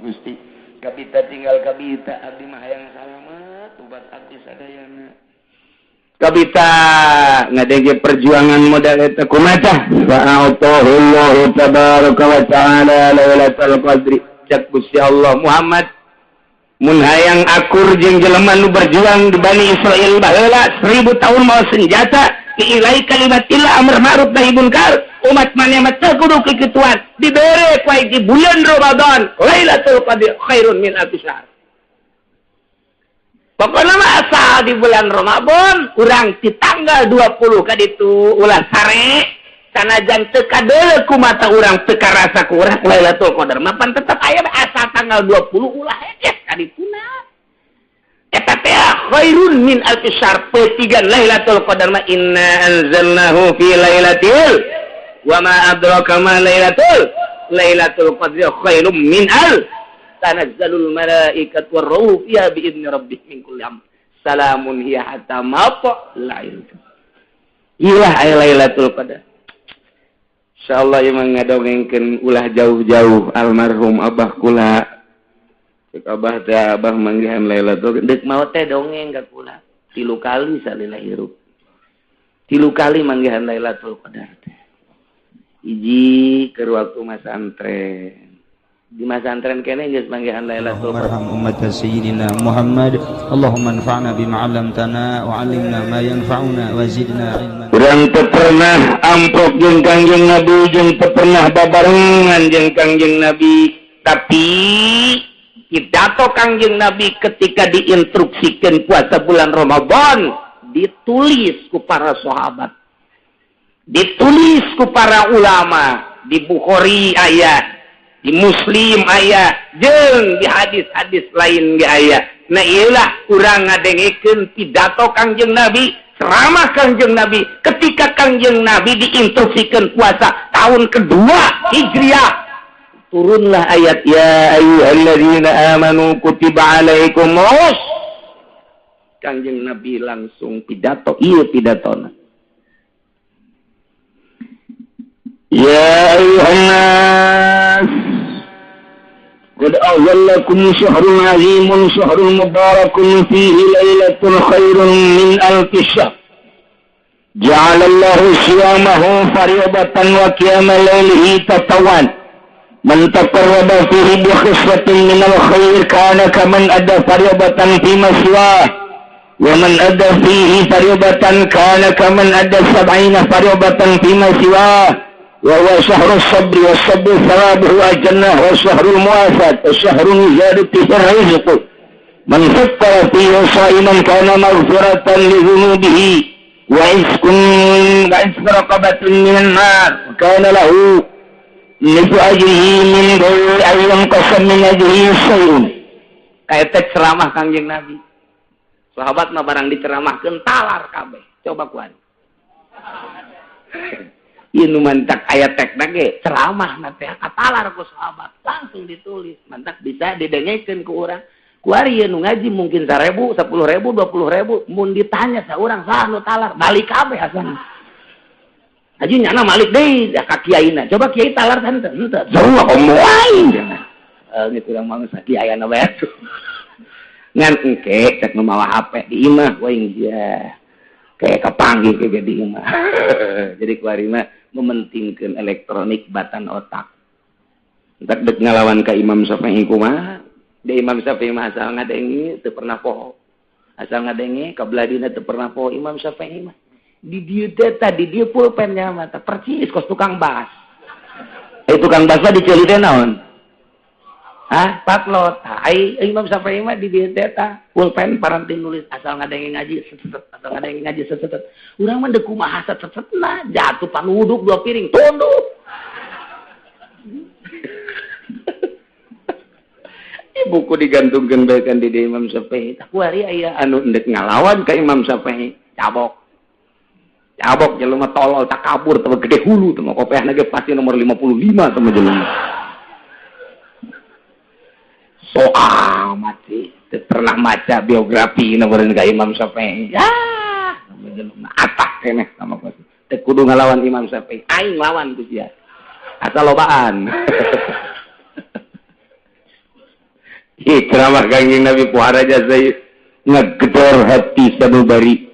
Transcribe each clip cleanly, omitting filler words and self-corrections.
Gusti kabita tinggal kabita abdi mah hayang salamet ubat abdi sadayana. Kabita ngadenge perjuangan modal eta kumaha fa'atahullahu tabaraka wa ta'ala lailatul qadri. Cak Gusti Allah Muhammad mun hayang akur jeung jelema nu berjuang di Bani Israil baheula 1000 tahun mawa senjata diilai kalimatillah amr ma'ruf nahi munkar umat maneh mah teu kudu kikituan dibere ku di bulan Ramadan Lailatul Qadri khairun min alfi syahr. Pokoknya mah asal di bulan Ramadan urang di tanggal 20 kaditu ulah sare sanajan teu kadeuleu ku mata urang teu karasa ku urang Lailatul Qadar mah pan tetep aya asal tanggal 20 ulah hekes kadituna eta teh khairun min alfi syahr petigan Lailatul Qadar mah inna anzalnahu fi lailatul wa ma adraka ma lailatul qadri khairum min al tanazzalul malaikatu warruhu fiha bi idni rabbihim min kulli amr salamun hiya hatta matla'il fajr. Ilah aya Lailatul Qadar. Insyaallah ieu mah ngadongengkeun ulah jauh-jauh almarhum abah kula. Cek abah teh abah manggihan Lailatul Qadar deuk maot teh dongeng ka kula 3 kali salila hirup. 3 kali manggihan Lailatul Qadar teh. Hiji keur waktu masantren. Di masantren kene geus manggihan Lailatul Qadar. Allahumma ummat sayyidina Muhammad Allahumma anfa'na bima 'allamtana wa 'allimna ma yanfa'una wa zidna ilman. Urang teu pernah amprok jeung Kangjeng Nabi jeung teu pernah babarengan jeung Kangjeng Nabi, tapi pidato Kangjeng Nabi ketika diinstruksikeun puasa bulan Ramadan ditulis ku para sahabat, ditulis ku para ulama, di Bukhari aya, di Muslim aya, jeung di hadis-hadis lain ge aya. Nah ieulah urang ngadengekeun pidato Kangjeng Nabi, ceramah Kangjeng Nabi ketika Kangjeng Nabi diinstruksikeun puasa tahun kedua Hijriah. Turunlah ayat ya ayyuhalladzina amanu kutiba alaikumus. Kangjeng Nabi langsung pidato, ieu pidatona. Ya ayyuhan nas qad azallakum syahrun azimun syahrun mubarakun fihi lailatun khairun min alfi syahr. Ja'alallahu siyamahu fariidatan wa qiyama lailihi tatawwan. Man taqarraba fihi bi khislatin minal khair kana kaman adda fariidatan fi ma siwah. Wa man adda fihi fariidatan kana kaman adda sab'ina fariidatan fi ma siwah. Wa huwa syahrus sabri was sabru thawabuhu al-jannah wa syahrul muwafat wa syahrul ziyadati fil rizq. Man fattara fihi sha'iman kana maghfiratan li dhunubihi wa iskun wa isku raqabatin minan nar wa kana lahu nisfu ajrihi min ghairi an yanqasa min ajrihi syai'un. Kaeta ceramah Kangjeng Nabi. Sahabat mah barang diceramahkeun talar kabeh. Coba kuan. Ieu nu mantak aya tekna ge ceramah na teh katalar ku sahabat langsung ditulis mantak bisa didengekeun ku urang. Kuari ieu nu ngaji mungkin 1000, 10.000, 20.000 mun ditanya saurang saha nu talar balik kabeh asana. Haji nyana malik deui ka kiaina. Coba kiai talar henteu henteu. Jauh komo aing cenah. Geus urang mah geus kiai anu bae. Ngan engke cek nu mawa HP di imah we sia. Kayak kepanggih ke di imah. Jadi kuari mah mementingkeun elektronik batan otak. Entak dek ngalawan ka Imam Syafi'i kumaha? Di Imam Syafi'i mah asal ngadenge teu pernah poho. Asal ngadenge kabeladina teu pernah poho Imam Syafi'i mah. Di dieu teh tadi dieu pulpennya mah teh percis kos tukang bas. Tukang bas mah diceuli teh naon? Hah, patlot. Ai Imam Syafi'i mah di dieu teh tah pulpen paranti nulis asal ngadenge ngaji set asal ngadenge ngaji set. Urang mah deuk kumaha set setna jatuh panuduk 2 piring tunduk. Buku digantungkeun bae kan di Imam Syafi'i. Tah kuari aya anu endek ngalawan ka Imam Syafi'i, cabok. Cabok jelema tolol takabur teh gede hulu teh kopeahna ge pasti nomor 55 teh jelema. So amat sih, teu pernah maca biografi nomor ka Imam Syafi'i. Ya, jelema atak keneh sama ku. Teu kudu ngalawan Imam Syafi'i, aing lawan ku sia. Asal lobaan. Ih, ceramah Kangjeng Nabi pohara jasa ieu ngegedor hati sanubari.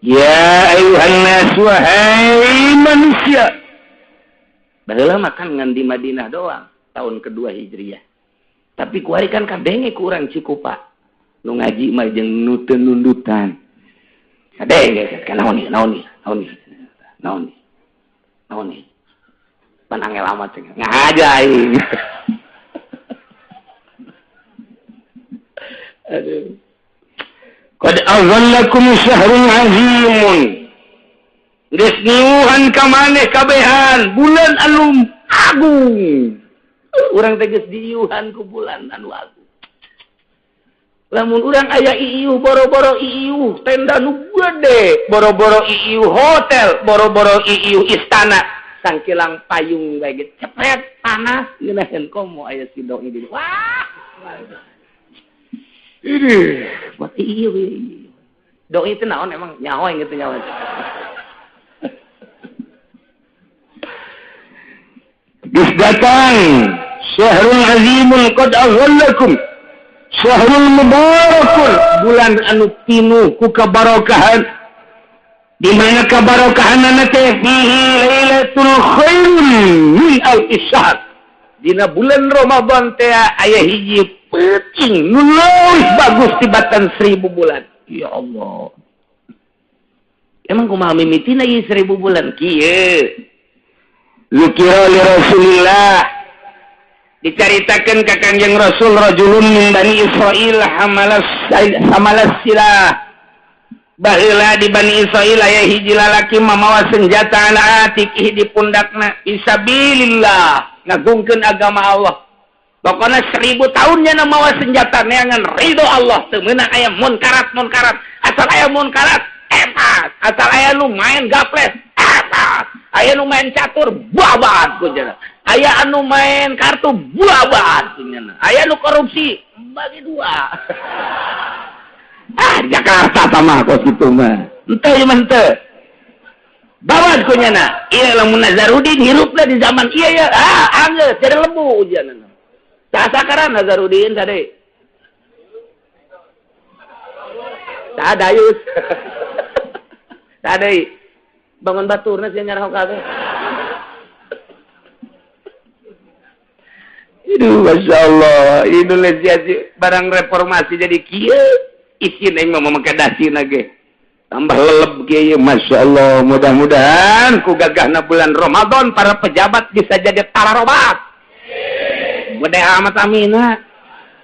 Ya ayuhan nas, wahai manusia. Baheula mah kan ngan di Madinah doang tahun kedua Hijriah. Tapi kuari kan kadenge ku urang Cikupa. Nu ngaji mah jeung nu teu nundutan. Kadenge kan naon ieu, naon ieu, naon ieu. Naon ieu. Naon ieu. Pan angel amat cenah. Ngaja aing. Aduh. Qad azallakum syahrun azimun. Geus niuhan ka maneh kabehan bulan anu agung. Urang teh geus diiuhan ku bulan anu agung. Lamun urang aya iiuh boro-boro iiuh tenda nu gede, boro-boro iiuh hotel, boro-boro iiuh istana, sangkilang payung bae ge cepet panas ngeunaheun komo aya sidong di. Wah. Ini buat iiuh. Doi itu naon emang nyaho yang gitu nyaho. Geus datang syahrul azimun qad azallakum syahrul mubarakun, bulan anu pinuh ku kabarokahan. Di mana kabarokahanana teh fihi lailatul khairun min alfi syahr. Dina bulan Ramadan teh aya hiji peuting nu leuwih bagus tibatan 1000 bulan. Ya Allah. Emang kumaha mimitina ieu 1000 bulan kieu? Zikira li Rasulillah, dicaritakeun ka Kangjeng Rasul rajulun min Bani Israil hamalas silah. Baheula di Bani Israil aya hiji lalaki mamawa senjata ala atikih di pundakna fisabilillah, ngagungkeun agama Allah. Pokona 1000 tahun nya mawa senjata neangan ridho Allah, teu meunang aya munkarat-munkarat. Asal aya munkarat epas, asal aya nu main gaples epas, aya nu main catur babat kunyana, aya anu main kartu babat kunyana, aya nu korupsi bagi dua. Ah, di Jakarta sama kos kitu mah. Henteu ieu mah henteu. Babat kunyana. Ieu lamun Nazarudin hirupna di zaman ieu ya, ah anggeus jadi lebu ujianna. Sakaran Nazarudin tadi. Tadayus. Tadi bangun baturna sia nyarah kabeh. Aduh, Masya Allah, Indonesia barang reformasi jadi kieu, isin aing mah make dasina ge. Tambah leleb kieu, Masya Allah. Mudah-mudahan ku gagahna bulan Ramadan para pejabat bisa jadi tararobat. Mudah amat amina.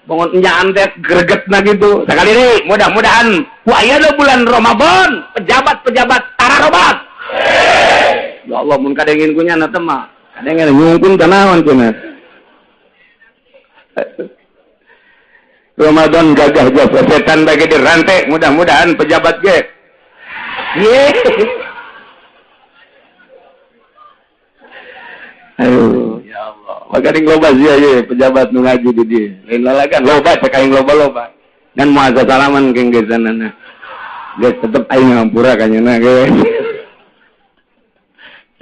Bangun enyaan teh gregetna gitu. Sakali deui, mudah-mudahan ku ayeuna bulan Ramadan pejabat-pejabat tararobat. Ya Allah, mun kadengin ku nyana teh mah. Kadengin nyungkun ka naon cenah. Ramadan gagah jasa setan bagi dirantai, mudah-mudahan pejabat ge. Ye. Aduh, ya Allah. Maka ning loba sia ye pejabat nu ngaji di dieu. Lain lalagan loba cek aing loba-loba. Ngan moal sasalaman keng gesanana. Geus tetep aing ngampura ka nyeuna ge.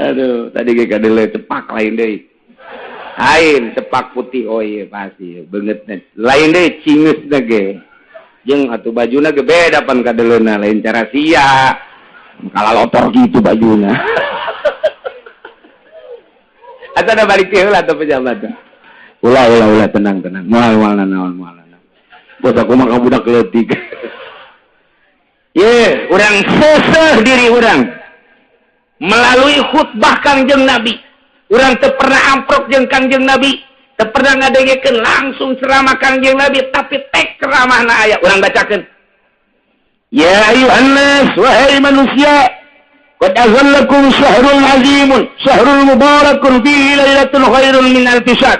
Aduh, tadi ge kadele cepak lain deui. Lain cepak putih, oh iya pasti beungeutna. Lain deui cingeusna ge. Jeung atuh bajuna ge beda pan kadeleuna, lain cara sia. Kalalotor gitu bajuna. Asa da balik teh heula atuh pejabat. Ulah ulah ulah tenang tenang. Moal moal naon moal naon. Bos aku mah ka budak leutik. Ye, urang seseh diri urang melalui khutbah Kangjeng Nabi. Urang teu pernah amprok jeung Kangjeng Nabi, teu pernah ngadengekeun langsung ceramah Kangjeng Nabi, tapi tek ceramahna aya urang bacakeun. Ya ayuhan nas, wahai manusia, qad azallakum syahrul azimun, syahrul mubarakun fihi lailatul khairun min alfi syahr.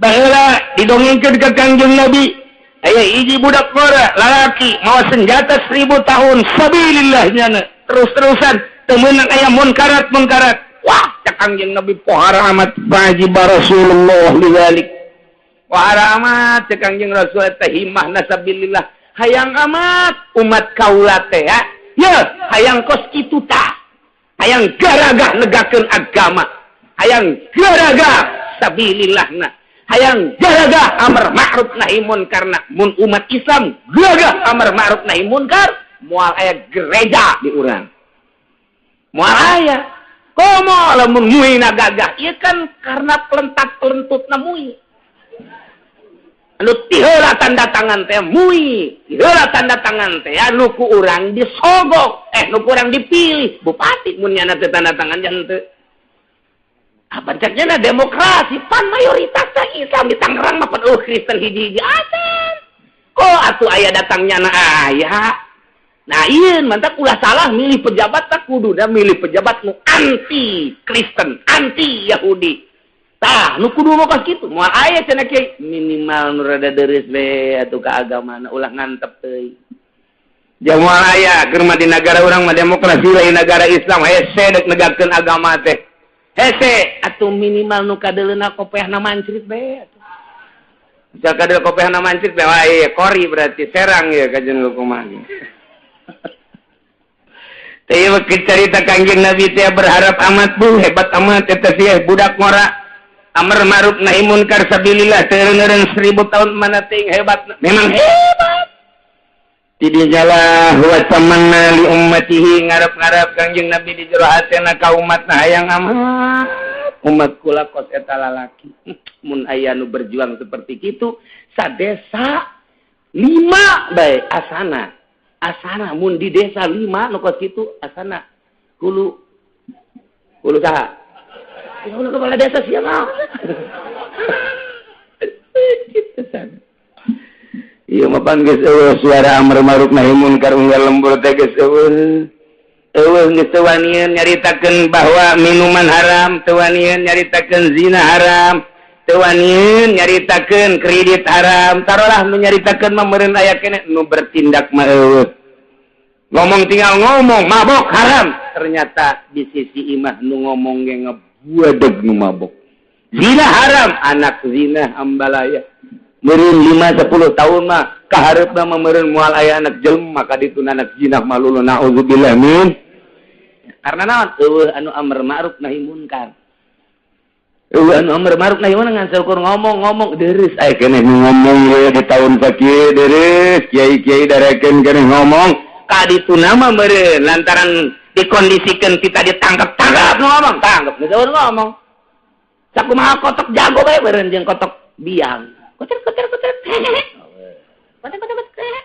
Baheula didongengkeun ka Kangjeng Nabi, aya hiji budak ngora lalaki mawa senjata 1000 tahun sabilillah nyana, terus-terusan teu meunang aya munkarat-munkarat. Wah, cek Kangjeng Nabi pohara amat wajib Rasulullah lidzalik. Pohara amat cek Kangjeng Rasul teh himahna sabilillah. Hayang amat umat kaula teh ya. Ya, hayang kos kitu tah. Hayang garagah negakeun agama. Hayang garagah sabilillahna. Hayang gagah amar ma'ruf nahi munkar mun umat Islam gagah amar ma'ruf nahi munkar moal aya gereja di urang. Moal aya. Komo lamun muina gagah ieu kan karena pelentat-pelentutna mui. Anu tiheula tanda tangan teh mui, tiheula tanda tangan teh anu ku urang disogok, nu ku urang dipilih bupati mun nyana teh tanda tangan jan teu. Apa ceknya demokrasi pan mayoritas Islam di Tangerang mah pan Kristen hiji-hiji acan. Kok atuh aya datangnya na aya. Nah ieu mantap ulah salah milih pejabat tak kuduna milih pejabat nu anti Kristen, anti Yahudi. Tah nu kudu mah kos kitu. Moal aya cenah kiai minimal nu rada deureuh we atuh ka agamana ulah ngantep teuing. Moal aya keur mah di nagara urang mah demokrasi lain nagara Islam hese deuk negakeun agama teh. Hese atuh minimal nu kadeuleuna kopeahna mancrit bae atuh. Misal kadeul kopeahna mancrit bae wah ieu kori berarti serang ieu kajen kumaha. Teh ieu carita Kangjeng Nabi teh berharap amat bu hebat amat eta sih budak ngora amar ma'ruf nahi munkar sabilillah teu eureun 1000 tahun mana teuing hebat. Memang hebat. Tidinya lah wa tamanna li ummatihi ngarep-ngarep Kangjeng Nabi di jero hatena ka umatna hayang amat umat kula kos eta lalaki mun aya nu berjuang seperti kitu sadesa 5 bae asana asana mun di desa 5 nu kos kitu asana hulu hulu saha hulu kepala desa sia mah kitu sana. Iya mapan geus eueuh suara amar ma'ruf nahi munkar unggal lembur teh geus eueuh. Eueuh geus teu wanian nyaritakeun bahwa minuman haram, teu wanian nyaritakeun zina haram, teu wanian nyaritakeun kredit haram. Tarolah nu nyaritakeun mah meureun aya keneh nu bertindak mah eueuh. Ngomong tinggal ngomong mabok haram, ternyata di sisi imah nu ngomong ge ngebuadeg nu mabok. Zina haram, anak zina ambalaya. Meureun 5-10 tahun mah kahareupna mah meureun moal aya anak jelema ka ditu anak zina malulu naudzubillah min. Karena naon eueuh anu amar ma'ruf nahi munkar. Eueuh anu amar ma'ruf nahi munkar ngan saukur ngomong-ngomong deureuh aya keneh ngomong we di tahun sakieu deureuh kiai-kiai darekeun keneh ngomong ka ditu mah meureun lantaran dikondisikeun kita ditangkap-tangkap nu ngomong tangkap geus ngomong. Sakumaha kotok jago bae meureun jeung kotok biang. Koter koter koter. Koter koter koter.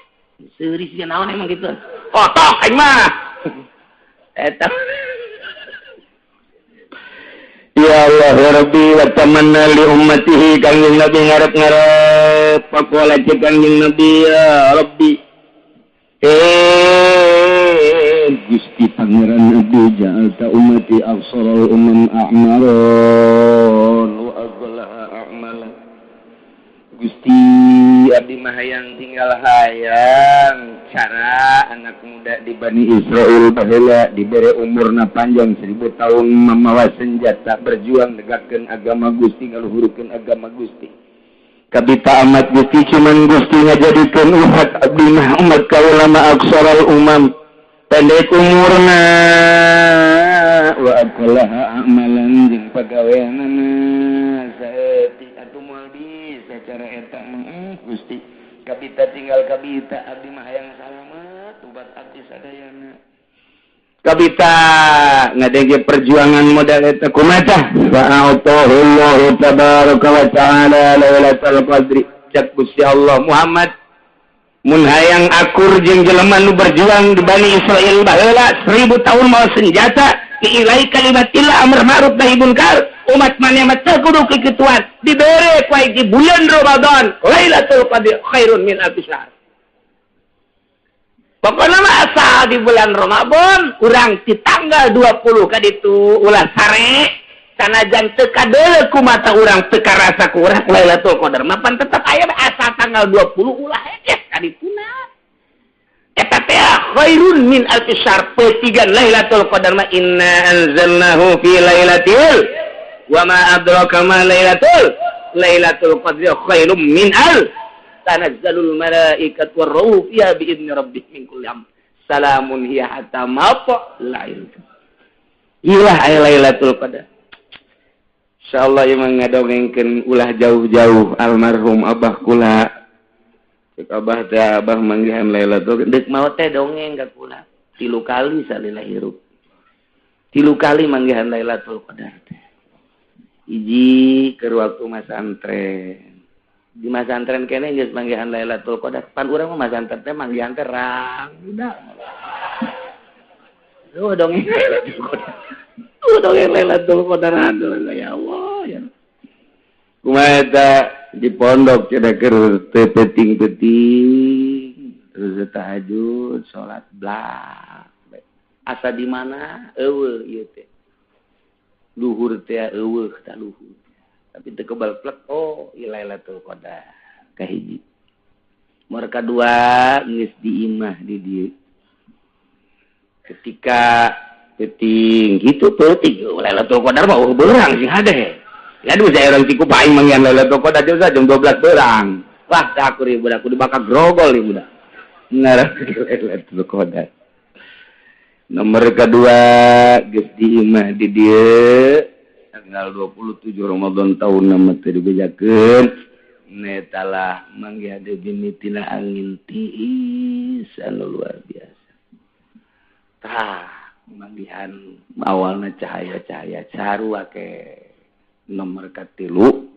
Seuri sia naon emang gitu. Kotok aing mah. Eta. Ya Allah ya Rabbi wa tamanna li ummatihi Kangjeng Nabi ngarep-ngarep pakola cek Kangjeng Nabi ya Rabbi. Gusti Pangeran Nabi ja'alta ummati afsarul umam a'maron wa aghlaha a'mala. Gusti abdi mah hayang tinggal hayang cara anak muda di Bani Israel baheula dibere umurna panjang 1000 tahun mamawa senjata berjuang negakkeun agama Gusti ngaluhurkeun agama Gusti. Kabita amat Gusti cuman Gusti ngajadikeun umat abdi mah umat kaula mah aksaral umam pendek umurna wa aqlaha amalan jeung pagaweanana saeutik atuh moal bisa cara eta mah Gusti kabita tinggal kabita abdi mah hayang salamet ubat abdi sadayana kabita ngadenge perjuangan modal eta kumaha fa'atahullahu tabaraka wa ta'ala lailatul qadri cak Gusti Allah Muhammad mun hayang akur jeung jelema nu berjuang di Bani Israil baheula 1000 tahun mawa senjata diilai kalimatillah amar ma'ruf nahi munkar umat maneh mah teu kudu kikituan dibere ku di bulan Ramadan Lailatul Qadri khairun min alfi syahr. Pokoknya mah asal di bulan Ramadan urang di tanggal 20 kaditu ulah sare sanajan teu kadeuleu ku mata urang teu karasa ku urang Lailatul Qadar mah pan tetep aya asal tanggal 20 ulah hekes kadituna eta teh khairun min alfi syahr petigan Lailatul Qadar mah inna anzalnahu fi lailatul wa ma adraka ma lailatul qadri khairum min al tanazzalul malaikatu warruhu fiha bi idni rabbihim min kulli amr salamun hiya hatta matla'il ilah ay Lailatul Qadar. Insyaallah ieu mah ngadongengkeun ulah jauh-jauh almarhum abah kula. Cek abah teh abah manggihan Lailatul deuk maot teh dongeng ka kula. 3 kali salila hirup. 3 kali manggihan Lailatul Qadar teh. Hiji keur waktu masantren. Di masantren kene geus manggihan Lailatul Qadar. Pan urang mah masantren teh manggihan teh rang budak. Duh dongeng Lailatul Qadar. Duh dongeng Lailatul Qadar aduh ya Allah ya. Kumaha eta di pondok cenah keur teu peuting-peuting terus tahajud salat blak. Asa di mana eueuh ieu teh. Luhur teh eueuh tah luhur. Tapi teu kebal plek oh ieu Lailatul Qadar kahiji. Nomor kadua geus di imah di dieu. Ketika peuting kitu peuting Lailatul Qadar mah eueuh beurang sing hade. Aduh saya orang tiku paing manggihan Lailatul Qadar jam 12 beurang. Wah teh aku ribu aku dibakar grogol ieu budak. Ngarah Lailatul Qadar. Nomor kedua geus di imah di dieu tanggal 27 Ramadan tahun nama teh dibejakeun netalah manggihan deui mimitina angin tiis anu luar biasa. Tah manggihan awalna cahaya-cahaya sarua ke nomor katilu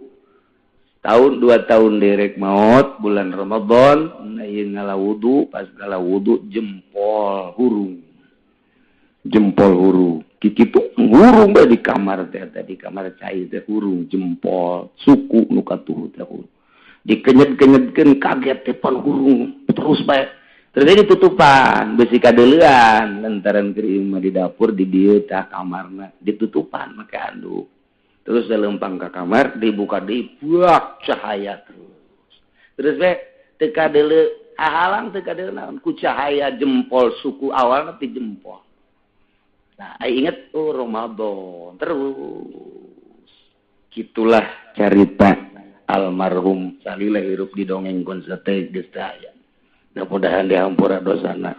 tahun 2 tahun derek maut bulan Ramadan ieu ngala wudu pas ngala wudu jempol hurung kitu hurung bae di kamar teh di kamar cai teh hurung jempol suku nu katuhu teh hurung dikenyet-kenyetkeun kaget teh pan hurung terus bae terus ditutupan besi kadeuleuan lantaran keur imah di dapur di dieu tah kamarna ditutupan make handuk. Terus lempang ke kamar, dibuka deui, buak cahaya terus. Terus we teu kadeuleu ahalang teu kadeuleu naon ku cahaya jempol suku awalna ti jempol. Nah, inget oh Ramadan terus. Gitulah carita almarhum salila hirup di dongengkeun sate geus teh aya. Mudah-mudahan dihampura dosana.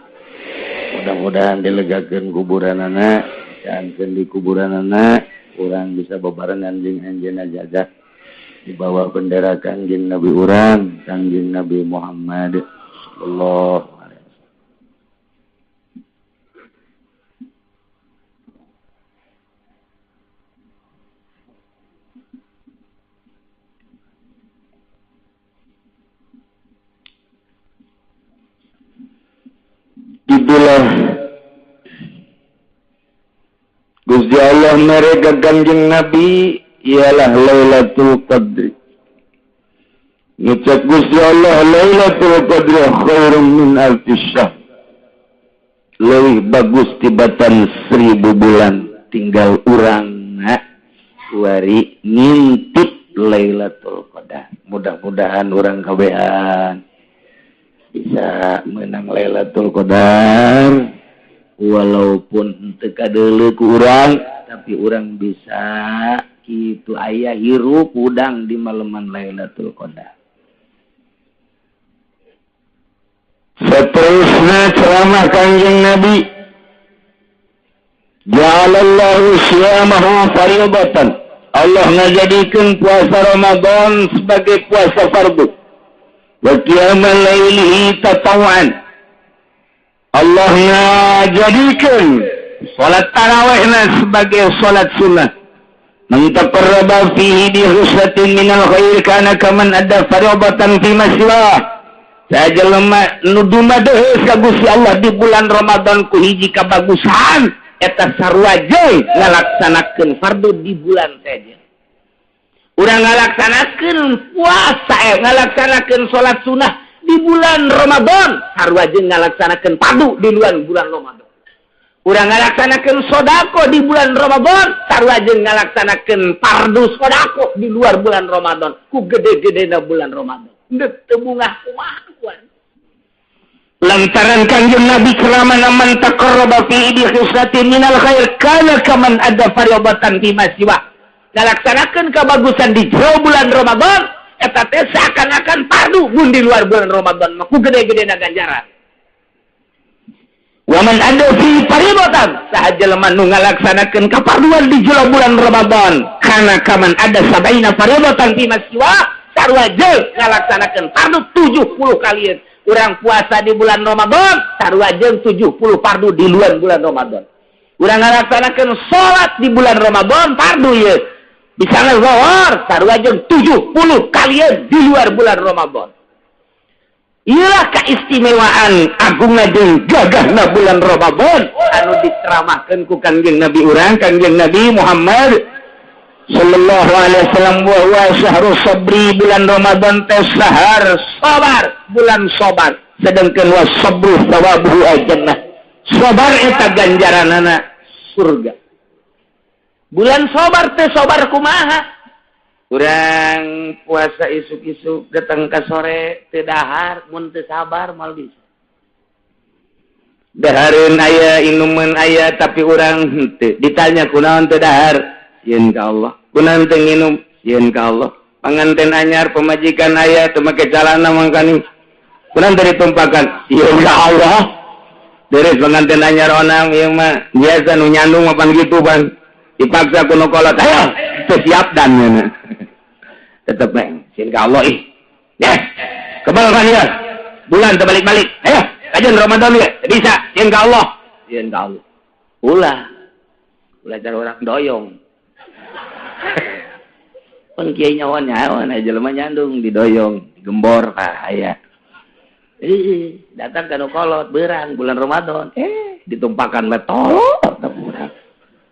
Mudah-mudahan dilegakeun kuburanana, jangan di kuburanana. Urang bisa bebarengan jeung anjeunna jaga di bawah bendera Kangjeng Nabi urang, Kangjeng Nabi Muhammad sallallahu alaihi wasallam. Itulah Gusti Allah mereka Kangjeng Nabi ialah Lailatul Qadri. Ngucap Gusti Allah Lailatul Qadri khairum min alfi syahr. Leuwih bagus tibatan 1000 bulan tinggal urang kuari ngintip Lailatul Qadar. Mudah-mudahan urang kabehan bisa menang Lailatul Qadar. Walaupun teu kadeuleu ku urang tapi urang bisa kitu aya hirup udang di maleman Lailatul Qadar. Seterusnya ceramah Kangjeng Nabi, ja'alallahu siyamahu fardatan. Allah ngajadikeun puasa Ramadan sebagai puasa fardu. Wa qiyamal lailihi tatawwan. Allah ngajadikeun salat tarawihna sebagai salat sunnah. Man taqarraba fihi bi husnatin minal khair kana kaman adda fardatan fi maswa. Saja lemah nu dumadeheus ka Gusti Allah di bulan Ramadan ku hiji kabagusan eta sarua jeung ngalaksanakeun fardu di bulan saja. Urang ngalaksanakeun puasa, ngalaksanakeun salat sunnah di bulan Ramadan sarua jeung ngalaksanakeun fardu di luar bulan Ramadan. Urang ngalaksanakeun sedekah di bulan Ramadan sarua jeung ngalaksanakeun fardu sedekah di luar bulan Ramadan ku gede-gedena bulan Ramadan. Deuk teu bungah kumaha kuan. Lantaran Kangjeng Nabi ceramah man taqarraba fi bi khislatin minal khair kana kaman ada fardatan fi ma siwa. Ngalaksanakeun kabagusan di jero bulan Ramadan eta teh seakan-akan fardu mun di luar bulan Ramadan mah ku gede-gedena ganjaran. Wa man ada fi fardatan, saha jelema nu ngalaksanakeun kafarduan di jero bulan Ramadan, kana kaman ada sabaina fardatan fi masiwa, sarua jeung ngalaksanakeun fardu 70 kalian. Urang puasa di bulan Ramadan sarua jeung 70 fardu di luar bulan Ramadan. Urang ngalaksanakeun salat di bulan Ramadan fardu ieu. Bisa zuhur sarua jeung 70 kalian di luar bulan Ramadan. Iyalah keistimewaan agungna jeung gagahna bulan Ramadan anu diceramahkeun ku Kangjeng Nabi urang, Kangjeng Nabi Muhammad sallallahu alaihi wasallam, wa huwa syahrus sabri, bulan Ramadan teh sahar sabar, bulan sabar. Sedangkan wa sabru thawabuhu al-jannah, sabar eta ganjaranana surga. Bulan sabar teh sabar kumaha? Urang puasa isuk-isuk datang ke sore teu dahar, mun teu sabar moal bisa. Dahareun aya, inuman aya, tapi urang henteu. Ditanya kunaon teu dahar? Sieun ka Allah. Kunaon teu nginum? Sieun ka Allah. Panganten anyar pamajikan aya teu make calana mangkani. Kunaon teu ditumpakan? Sieun ka Allah. Beres panganten anyar onang ieu mah biasa nu nyandung mah pan kitu pan. Dipaksa ku nu kolot, ayo teu siap dan nya. Tetep bae sieun ka Allah ih. Ya, kebal kan ya. Bulan terbalik-balik. Ayo, kajian Ramadan ya. Bisa, sieun ka Allah. Sieun ka Allah. Ulah. Ulah cara orang doyong. Pun kiai nyawa nyawa na jelema nyandung didoyong, digembor tah aya. Ih, datang ka nu kolot beurang bulan Ramadan. Ditumpakan we tolot urang.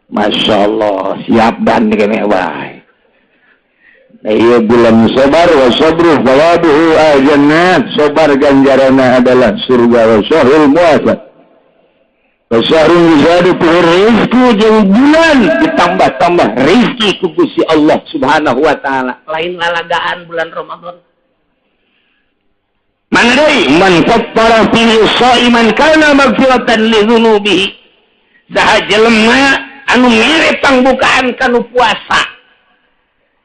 Masya Allah, siap dan kene wae. Iya bulan sabar, wa sabru thawabuhu al-jannah, sabar ganjaranna adalah surga, wa syahrul muwafaq. Wa syahrul yuzadu fihi rizqu, jeung bulan ditambah-tambah rizki ku Gusti Allah Subhanahu wa taala. Lain lalagaan bulan Ramadan. Man deui man fattara fihi shaiman kana maghfiratan li dzunubihi. Saha jelema anu mere pangbukaan kanu puasa.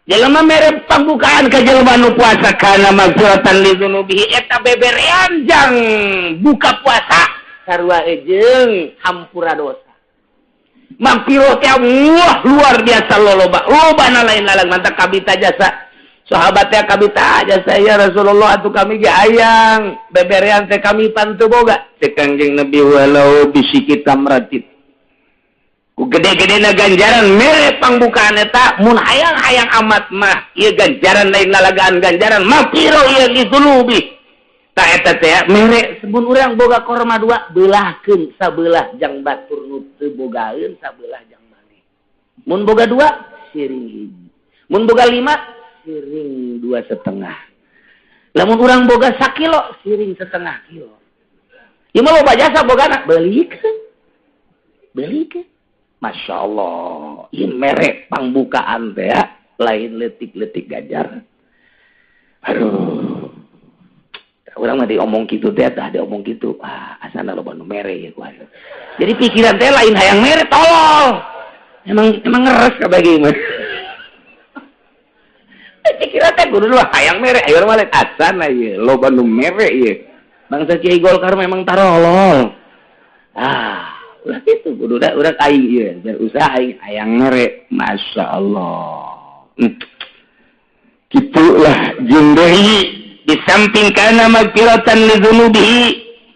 Jelema mere pangbukaan ka jelema anu puasa kana maghfiratan li dzunubihi, eta beberean jang buka puasa sarua jeung hampura dosa. Maghfirah teh wah luar biasa loloba. Lobana lain lalang mantak kabita jasa. Sahabat teh kabita jasa ya Rasulullah atuh kami ge hayang beberean teh kami pan teu boga. Cek Kangjeng Nabi walau bisiki tamratin. Ku gede-gedena ganjaran mere pangbukaan eta mun hayang-hayang amat mah ieu ganjaran lain lalagaan ganjaran maghfirah ieu lidzunubi. Ta eta teh mere sebun urang boga korma dua beulahkeun sabelah jang batur nu teu bogaeun sabelah jang maneh. Mun boga dua siring hiji. Mun boga lima siring 2,5. Lamun urang boga sakilo siring setengah kilo. Ieu mah loba jasa bogana beulikeun. Beulikeun. Masya Allah, ini merek pangbukaan teh ya, lain letik-letik ganjaran. Aduh, orang mah diomong gitu teh, tah diomong gitu, ah asana loba nu mere ya kuat. Jadi pikiran teh lain hayang mere, tolol. Emang emang ngeres kabeh mah. Pikiran teh kudu lah hayang mere, ayo mah lain asana ieu, loba nu mere ieu. Bangsa Kiai Golkar memang tarolol. Ah, ulah gitu kudu da urang aing ieu berusaha aing hayang mere, Masya Allah. Gitulah jeung deui di samping kana magfiratan li dzunubihi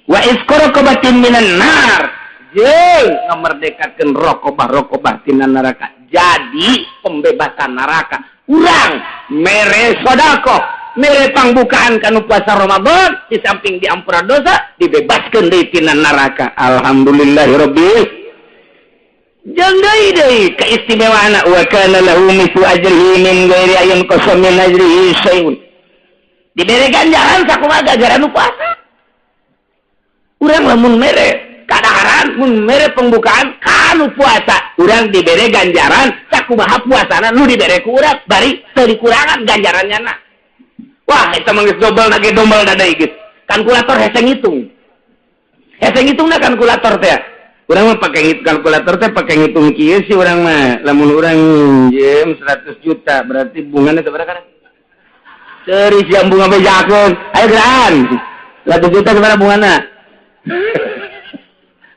wa isqu raqabatin minan nar, jeung ngamerdekakeun raqabah-raqabah tina neraka. Jadi pembebasan neraka urang mere sedekah, mere pangbukaan kanu puasa Ramadan, di samping diampura dosa dibebaskeun deui tina neraka. Alhamdulillahirabbil. Jeung deui deui keistimewaan wa kana lahu mithlu ajrihi min ghairi ayun qasam min ajrihi syai'un. Dibere ganjaran sakumaha ganjaran nu puasa. Urang lamun mere kadaharan, mun mere pembukaan kanu puasa, urang dibere ganjaran sakumaha puasana nu dibere ku urang, bari teu dikurangan ganjarannya na. Wah, eta mah geus dobel na ge dombel da deui geus. Kalkulator hese ngitung. Hese ngitungna kalkulator teh. Urang mah pake kalkulator teh pake ngitung kieu sih urang mah. Lamun urang minjem 100 juta berarti bungana sabaraha kana? Ceri siang bunga bejakeun. Ayo geran. 100 juta sabaraha bungana?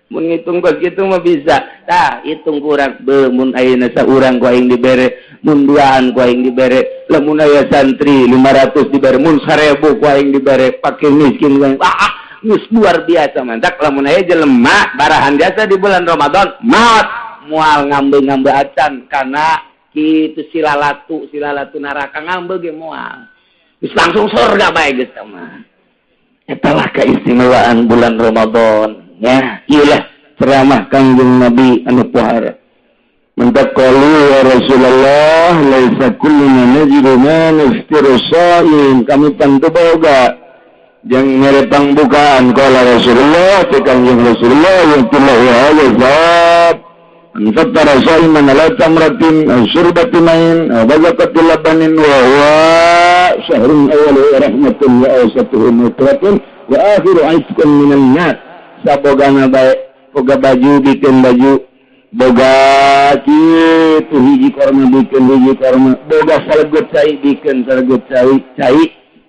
Mun ngitung kos kitu mah bisa. Tah, hitung kurang be mun ayeuna saurang ku aing dibere, mun duaan ku aing dibere, lamun aya santri 500 dibere, mun 1000 ku aing dibere, fakir miskin ku aing. Ah, geus luar biasa mantak lamun aya jelema barahan jasa di bulan Ramadan, maot moal ngambe-ngambe acan kana kitu silalatu neraka ngambe ge moal. Geus langsung surga bae geus mah. Eta lah keistimewaan bulan Ramadan. Ya, iyalah ceramah Kangjeng Nabi anu pohara. Mentak qalu ya Rasulullah laisa kulluna najidu ma naftiru sha'im. Kami tentu boga jeung mere pangbukaan qala Rasulullah teh Kangjeng Rasulullah yang ya azab. An fattara sha'iman ala tamratin aw syurbatin ma'in aw bazaqatil labanin wa huwa syahrun awwaluhu rahmatun wa awsatuhu maghfiratun wa akhiru 'itqun minan nar. Sabogana bae boga baju bikin baju, boga kitu hiji korma bikin hiji korma, boga salegut cai bikin salegut cai,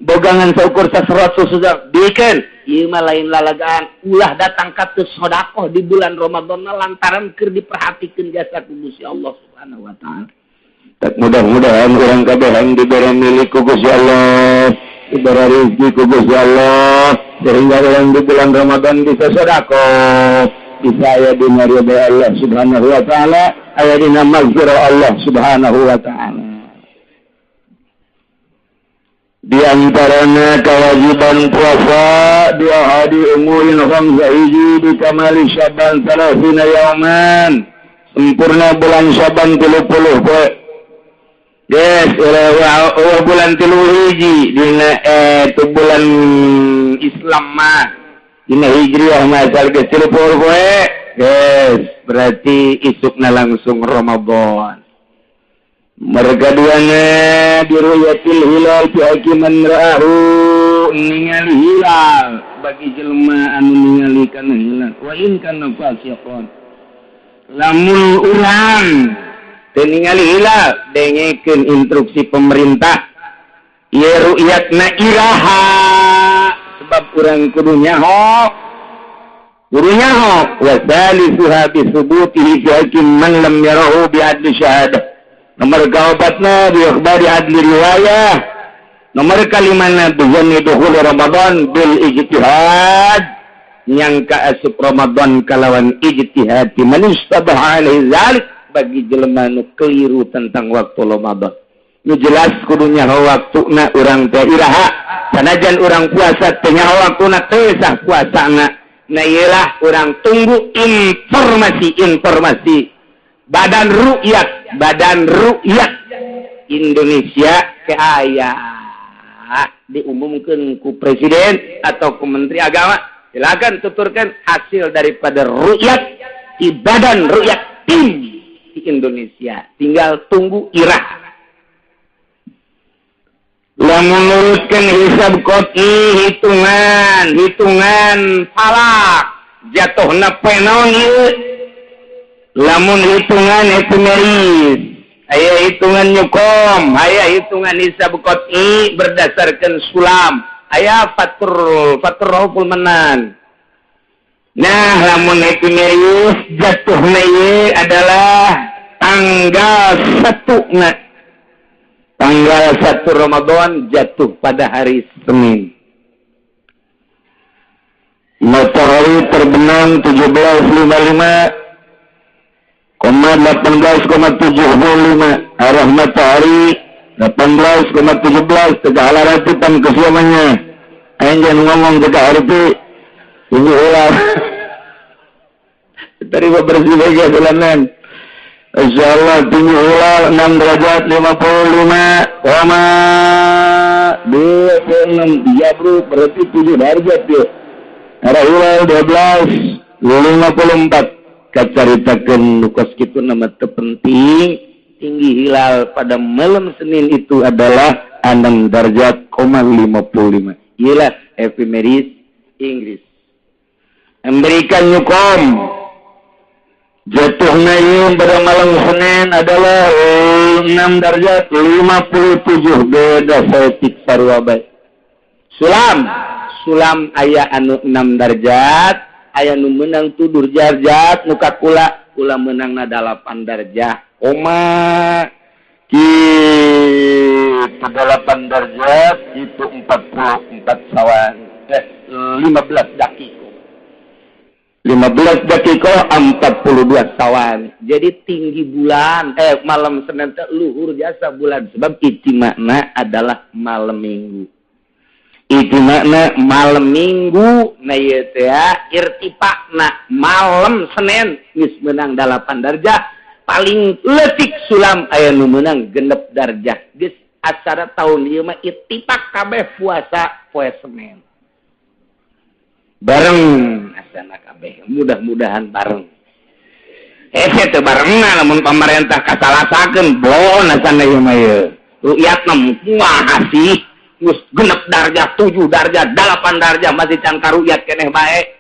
bogangan saukur saserot susu bikin. Ieu mah lain lalagaan, ulah datang ka teu sedekah di bulan Ramadan lantaran keur diperhatikeun jasa ku Gusti Allah Subhanahu wa taala. Tak mudah-mudahan urang kabehan dibere milik ku Gusti Allah, diberi rezeki ku Gusti Allah, sehingga orang di bulan Ramadan bisa sedekah, bisa aya dina ridha Allah Subhanahu wa taala, aya dina maghfirah Allah Subhanahu wa taala. Di antaranya kewajiban puasa di ahadi umurin khamsa hiji bi kamali Syaban 30 yauman, sempurna bulan Syaban 30 poe. Yes, bulan tilu hiji dina itu bulan Islam mah dina Hijriah mah asal geus 30 poe. Yes, berarti isukna langsung Ramadan. Mereka duanya biruyatil hilal fi hakiman ra'ahu, ningali hilal bagi jelema anu ningali kana hilal wa in kana fasiqan. Lamun urang teu ningali hilal, dengekeun instruksi pemerintah ieu ru'yatna iraha, sebab urang kudu nyaho, kudu nyaho. Wa salisuha bi subutihi fi hakim man lam yarahu bi adli syahadah. Nomor kaopatna bi ikhbari adli riwayah. Nomor kalimana bi zanni dukhul Ramadan bil ijtihad, nyangka asup Ramadan kalawan ijtihad man istabaha alaihi zalik, bagi jelema nu keliru tentang waktu Ramadan. Nu jelas kudu nyaho waktuna urang teh iraha, sanajan urang puasa teh nyaho waktuna teu sah puasana. Nah ieulah urang tunggu informasi-informasi Badan Rukyat Indonesia ke aya diumumkan ku presiden atau ku menteri agama, silakan tuturkan hasil daripada rukyat di Badan Rukyat tim di Indonesia. Tinggal tunggu irah. Lamun luruskan hisab qot'i, hitungan falak jatuhna penon ieu. Lamun hitungan epimeris, aya hitungan nyukom, aya hitungan hisab qot'i berdasarkan sulam, aya fatur rauful manan. Nah, lamun epimeris jatuhna ieu adalah tanggal 1 na. Tanggal 1 Ramadan jatuh pada hari Senin. Matahari terbenam 17.55, 18,75. Arah matahari 18,17 tegak ratipan kesiamannya. Aing jangan ngomong tegak harti ini ulah. Terima bersih bagai bulanan. Insyaallah tinggi hilal 6 derajat 55,26 ya bro, berarti 7 derajat ya. Arah hilal 12.54. Kacaritakeun nu kos kitu nama teu penting. Tinggi hilal pada malam Senin itu adalah 6 derajat 55. Iyalah epimeris Inggris. Memberikan nyukom jatuhnya ieu pada malam Senin adalah 6 derajat 57, beda saeutik sarua bae. Sulam aya anu 6 derajat, aya nu meunang tudur darjat nu ka kula kula meunangna 8 darjah koma kitu 8 darjat itu 44 sawan 15 dakiko 15 dakiko 42 sawan. Jadi tinggi bulan malam Senin teh luhur jasa bulan sebab ijtima'na adalah malam Minggu. Ijtima'na malam Minggu na ieu teh irtifa'na malam Senin geus meunang 8 darjah paling leutik sulam aya nu meunang 6 darjah. Geus acara tahun ieu mah ittifaq kabeh puasa poe Senin. Bareng asana kabeh mudah-mudahan bareng. Teu barengna lamun pamarentah kasalasakeun bloon asana ieu mah ieu. Rukyatna kumaha sih? Geus 6 darjah, 7 darjah, 8 darjah masih can karukyat keneh bae.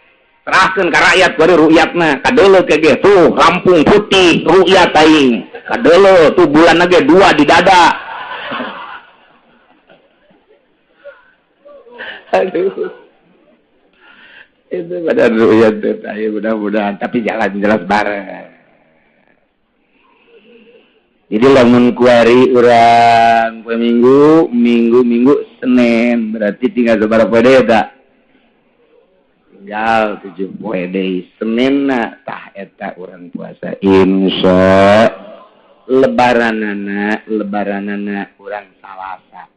Serahkeun ka rakyat bari rukyatna kadeuleu ke ge tuh Lampung putih rukyat aing. Kadeuleu tuh bulan ge 2 di dada. Aduh. Itu pada rukyat teh mudah-mudahan tapi jalan jelas bareng. Jadi lamun kuari urang poe Minggu, Minggu Senin berarti tinggal sabaraha poe deui eta? Tinggal 7 poe deui. Seninna tah eta urang puasa insya lebaranana urang Salasa.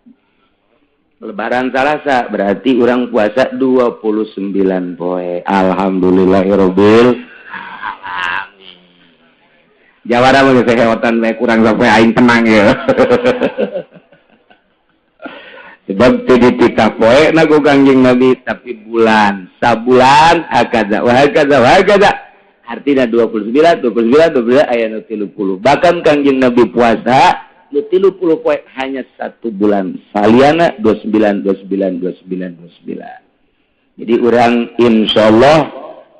Lebaran Salasa berarti urang puasa 29 poe. Alhamdulillahirabbil alamin. Jawara mah geus heotan bae kurang sampai aing tenang ya. Sebab teu dititah poe na ku Kangjeng Nabi tapi bulan, sabulan hakaza wa hakaza wa hakaza. Artina 29 29 29 aya nu 30. Bahkan Kangjeng Nabi puasa nu 30 poe hanya 1 bulan. Saliana 29 29 29 29. Jadi urang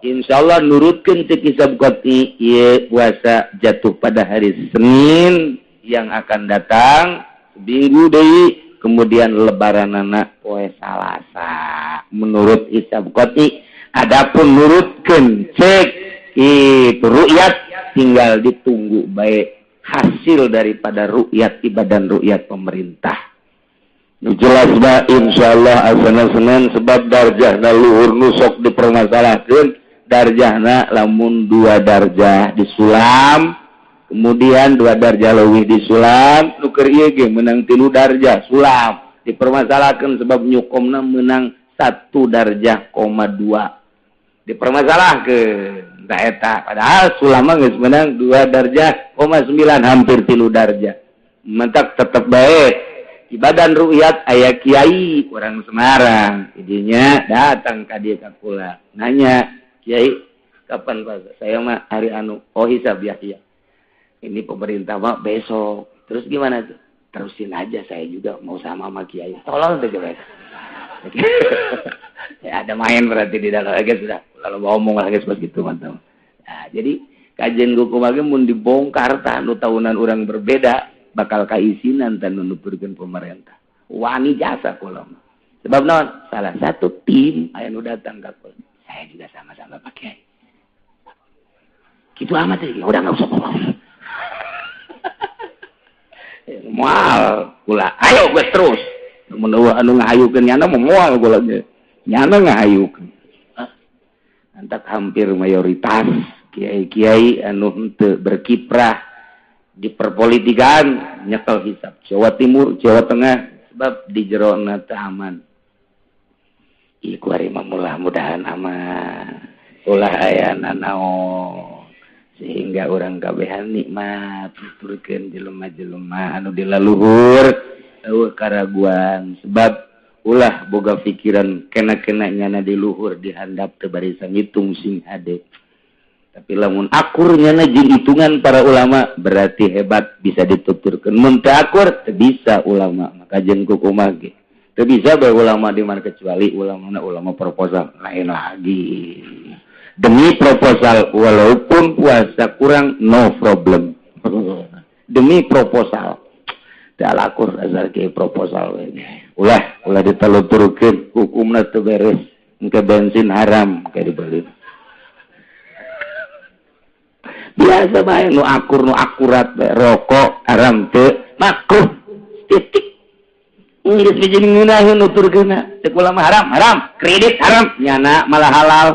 insyaallah nurutkeun cek hisab qati ieu puasa jatuh pada hari Senin yang akan datang seminggu deui kemudian lebaranana poe Salasa menurut hisab qati. Adapun nurutkeun cek itu rukyat tinggal ditunggu baik hasil daripada rukyat ibadan rukyat pemerintah. Nu jelas ba insyaallah asana Senin sebab darjahna luhur nu sok dipermasalahkeun darjahna lamun 2 darjah disulam kemudian 2 darjah leuwih disulam nu keur ieu ge meunang 3 darjah sulam dipermasalahkeun sebab nyukomna meunang 1 darjah koma 2 dipermasalahkeun tah eta padahal sulam mah geus meunang 2 darjah koma 9 hampir 3 darjah mentak tetep bae di badan rukyat aya kiai orang Semarang idinya datang ka dieu ka kula nanya kiai kapan Pak saya mah hari anu oh hisab ya iya ini pemerintah mah besok terus gimana tuh terusin aja saya juga mau sama kiai tolong deh coba ya ada main berarti di dalam guys sudah lalu ngomong lagi seperti gitu mantap. Nah, jadi kajian kumaha ge mun dibongkar tah nu tahunan urang berbeda bakal kaisinan tan nu nuturkeun pemerintah. Wani jasa kula mah. Sebab naon? Salah satu tim aya nu datang ka kula. Saya juga sama-sama Pak Kiai. Gitu amat sih, udah enggak usah ngomong. Moal kula. Ayo geus terus. Mun eueuh anu ngahayukeun nyana moal kula ge. Nyana ngahayukeun. Antak hampir mayoritas kiai-kiai anu henteu berkiprah di perpolitikan nyekel hisab Jawa Timur, Jawa Tengah sebab di jerona teu aman. Ieu kuari mah mudah-mudahan aman. Ulah aya nanaon sehingga urang kabehan nikmat nuturkeun jelema-jelema anu di laluhur eueuh karaguan sebab ulah boga pikiran kena-kena nyana di luhur dihandap teu barisa ngitung sing hade. Tapi lamun akur nyana jeung hitungan para ulama berarti hebat bisa dituturkeun. Mun teu akur teu bisa ulama maka jeung kukumaha ge. Teu bisa bae ulama di mana kecuali ulamana ulama proposal lain lagi. Demi proposal walaupun puasa kurang no problem. Demi proposal. Teu akur asal ke proposal we. Ulah ulah diteluturkeun hukumna teu beres. Engke bensin haram kayak dibeli. Biasa bae nu akur nu akurat bae rokok haram teu makruh titik. Geus bijing ngeunaheun nuturkeunna. Cek ulama haram, haram, kredit haram, nyana malah halal.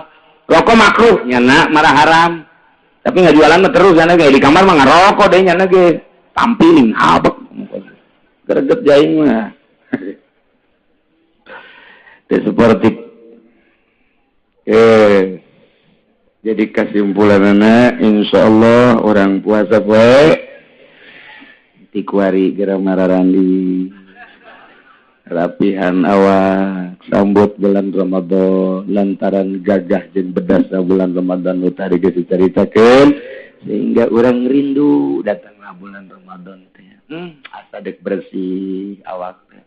Rokok makruh, nyana malah haram. Tapi ngajualan mah terus nyana ge di kamar mah ngarokok deh nyana ge. Tampilin abek. Greget jaing mah. Teu seperti jadi kesimpulanana insyaallah orang puasa poe tikuari geura mararandi rapihan awak sambut bulan Ramadan lantaran gagah jeung bedasna bulan Ramadan nu tadi geus dicaritakeun sehingga urang rindu datanglah bulan Ramadan teh. Asa deuk bersih awak teh.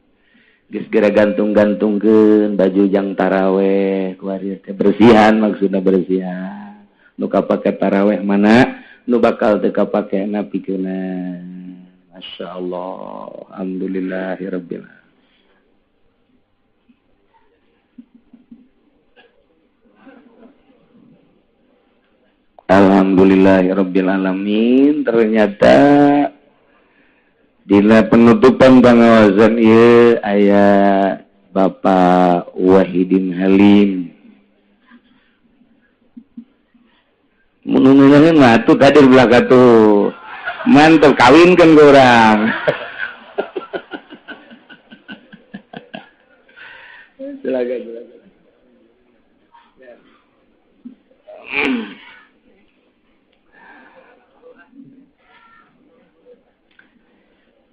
Geus geura gantung-gantungkeun baju jang taraweh kuari teh bersihan maksudna bersihan. Nu kapake taraweh mana nu bakal teu kapake na pikeunna. Masyaallah, alhamdulillahirabbil alamin. Alhamdulillahirabbil alamin. Ternyata dina penutupan pangawasan ieu aya Bapak Wahidin Halim. Mun ngeunaheun mah atuh kadir belaka tuh. Mantep kawinkeun ku urang. Silakan, silakan.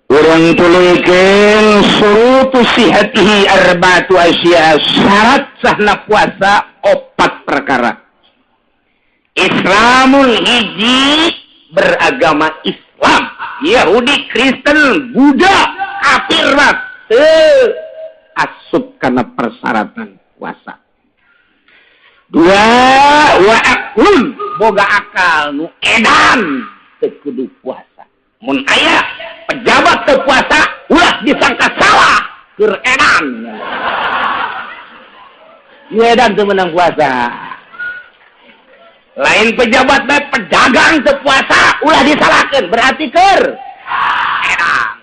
Urang tuluykeun surutu sihatihi arba'atu asya, syarat sahna puasa opat perkara. Islamul hiji beragama Islam, Yahudi, Kristen, Buddha, kafir mah teu asup kana persyaratan puasa. Dua, wa aqlun boga akal nu edan teu kudu puasa. Mun aya pejabat teu puasa ulah disangka salah keur edan. Nu edan teu meunang puasa. Lain pejabat bae pedagang teu puasa ulah disalahkeun berarti keur edan.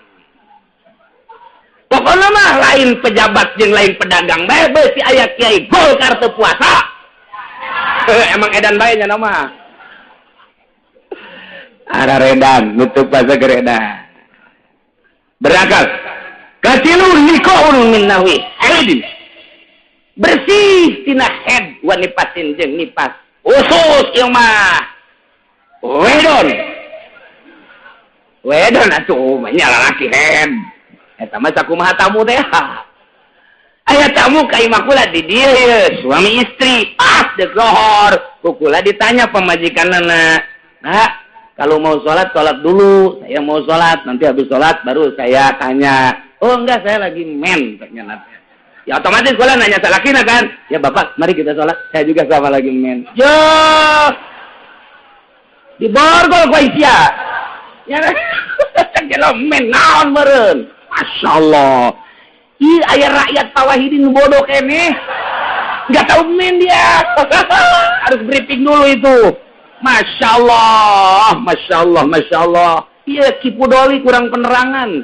Pokona mah lain pejabat jeung lain pedagang bae beusi aya kiai Golkar teu puasa. Emang edan bae nya mah. Araredan nutup puasa keur edan. Berakal. Katilu liqaun min nahwi haidin. Bersih tina head wa nipasin jeung nipas. Usus ieu mah. Wedon. Wedon atuh mah nya lalaki head. Eta mah sakumaha tamu teh. Aya tamu ka imah kula di dieu ye, suami istri. Ah deuk lohor. Ku kula ditanya pamajikanna. Nah, kalau mau sholat, sholat dulu. Saya mau sholat, nanti habis sholat baru saya tanya. Oh enggak, saya lagi men. Ya otomatis kalau nanya salakina kan. Ya bapak, mari kita sholat. Saya juga sama lagi men. Yo, diborgol ku Aisyah. Ya, kalau men naon meureun. Masya Allah. Ih, aya rakyat Pawahidin bodoh keneh. Enggak tahu men dia. Harus briefing dulu itu. Masya Allah, Masya Allah, Masya Allah. Iya, Kipudoli kurang penerangan.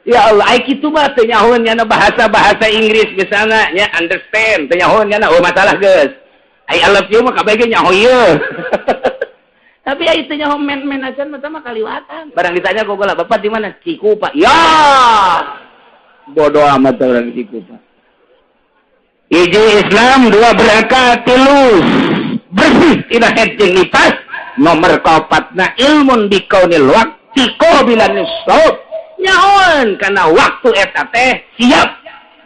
Ya Allah, ai kitu mah teu nyahoeun nyana bahasa-bahasa Inggris misalnya nya understand, teu nyahoeun nyana oh masalah geus. Ai I love you mah kabeh ge nyaho ieu. Tapi ai teu nyaho men-men acan mah mah kaliwatan. Barang ditanya ku kula, "Bapak di mana?" Cikupa. Ya. Bodoh amat orang Cikupa. Hiji Islam, dua berakal, tilu bersih tina head jeung nipas, nomor kaopatna ilmun bikaunil waqti qabilan shaum. Nyahoan karena waktu eta teh siap